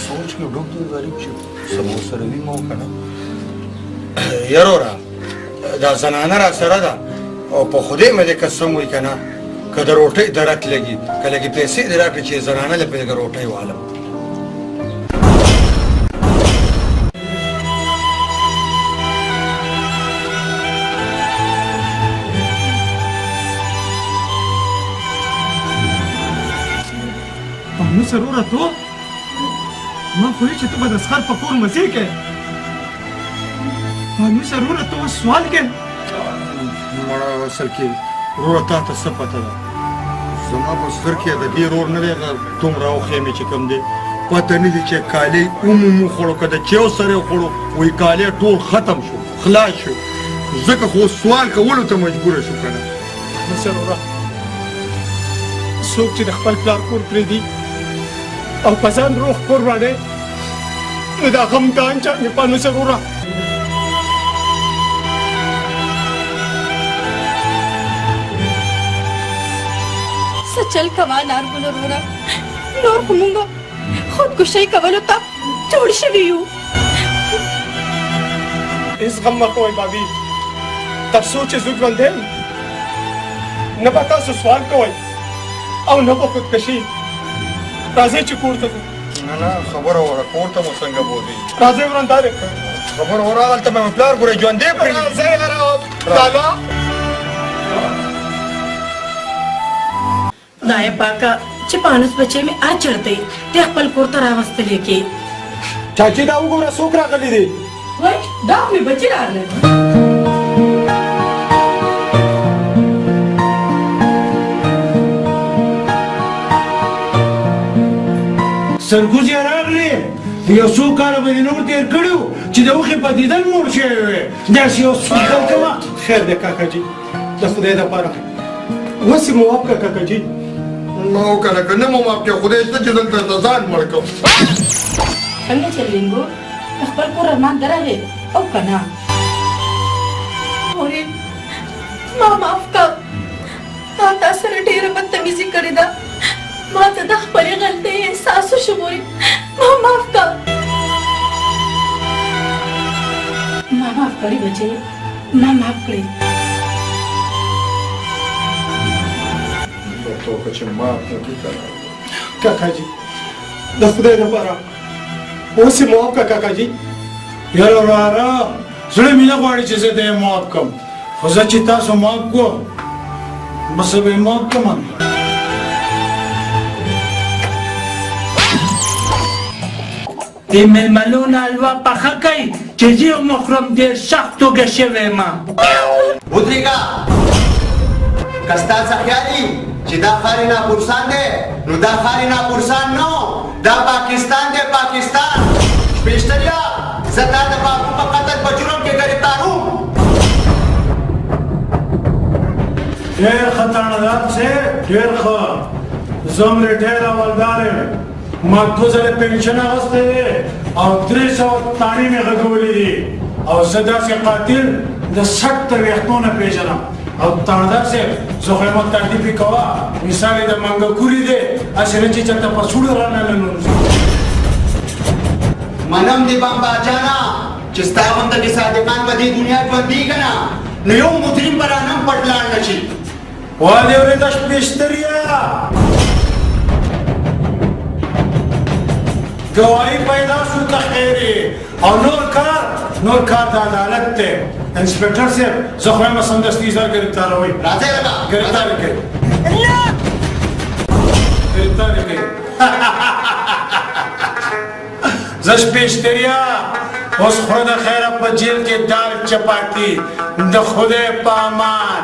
سوچ کې ډوب دی غریب چې څه به ورسره وي مو که نه. یروره دا زنانه را سره ده او په خدای مې دې قسم وي که نه، که د روټۍ درک لګي، که لږې پیسې دې راکړي چې زنانه له پرې لږه روټۍ والم. پانوسه وروره ته ما خو چې ته به د سخر په کور مزې کوې. پانوسه وروره ته اوس سوال کوې؟ مړه اصل کې وروره تا ته څه پته ده، زما په سر کې د دې ورور نه دی، هغه دومره اوښی مې چې کوم دی پته نه دی چې کالۍ عموم وخوړو که د چیو سره یې وخوړو، وایي کالۍ ټول ختم شو خلاص شو، ځکه خو سوال کولو ته مجبوره شو که نه. پانوسه وروره څوک چې د خپل پلار کور پرېږدي او په ځان روغ کور وړي نو دا غم دا انجام یې. پانوسه وروره څه چل کوه نارګل وروره، نور خو مونږ خودکشۍ کولو ته جوړ شوي یو. هېڅ غم مه کوئ بابي، تر څو چې زه ژوندی یم نه به تاسو سوال کوئ او نه به خودکشي. راځئ چې کور ته ځو. نه نه خبره وره، کور ته مو څنګه بوځي؟ راځئ ورندارې. خبره وره، هلته به مې پلار ګورې ژوندی پرېږدي. راځئ یاره لالا. خدای پاکه چې پانوس بچی مې هر چېرته وي دی خپل کور ته راوستلی کې. چاچي دا وګوره څوک راغلي دي. وای دا خو مې بچي راغلل. سرګوزې راغلې، یو څو کاله به دې نور تېر کړي وو چې د اوښې په دیدن موړ شوی وې، داسې یو سپیکل کوه. خیر دی کاکا جي، د خدای دپاره اوس یې معاف کړه کاکا جي. ما وکړه که نه مو معاف کړې، خدای شته چې دلته ته ځان مړ کړم. څنګه چې لینګو د خپل کور ارمان درغی او که نه؟ مورې ما معاف کړه، ما تا سره ډېره بدتمیزي کړې ده، ما ته د خپلې غلطۍ احساس وشو. مورې ما معاف کړه. ما معاف کړې بچې، ما معاف کړې. ورته وکړه چې معاف نه کړي که نه. کاکا جي د خدای دپاره اوس یې معاف کړه کاکا جي. یاره وراره زړه مې نه غواړي چې زه دی معاف کړم، خو زه چې تاسو معاف کړو بس به یې معاف کړم. د مېلمنو نه حلوا پخه کړئ چې زه یې وخورم، ډېر سخت توګه شوی یم. ودرېږه، که ستا څه خیال وي چې دا ښار ناپرسان دی، نو دا ښار ناپرسان نه، دا پاکستان دی، پاکستان. شپېشتریا، زه تا د بابو په قتل په جرم کې ګرفتاروم. ډېر ښه تاڼهدار صاحب، ډېر ښه. زه هم ریټایر حوالدار یم، ما دوه ځله پنشن اخیستی دی او 300 تاڼې مې غږولې دي، او زه داسې قاتل د سټ تر ویښتو نه پېژنم. او تاڼهدار صاحب زه خو یم تردید پې کوه، مثال یې د منګکوري دی، هسې نه چې چېرته په سوړه رانه ننوځي. منم دې بامبا جانه چې ستا غونته کې صادقان په دې دنیا ژوندي که نه، نو یو مجرم به رانه هم پټ لاړ نه شي. وا دې اورېده شپېشتریا، گواهی پیدا شو ته خیر یې، او نور کار، نور کار د عدالت دی. انسپکټر صاحب زه خو یم سمدستي زر ګرفتاروئ. راځئ لکه ګرفتار یې کړئ، ګرفتار یې کړئ. زه شپېشتریا اوس خوره د خیره په جیل کې دال چپاتي، د خدای په امان.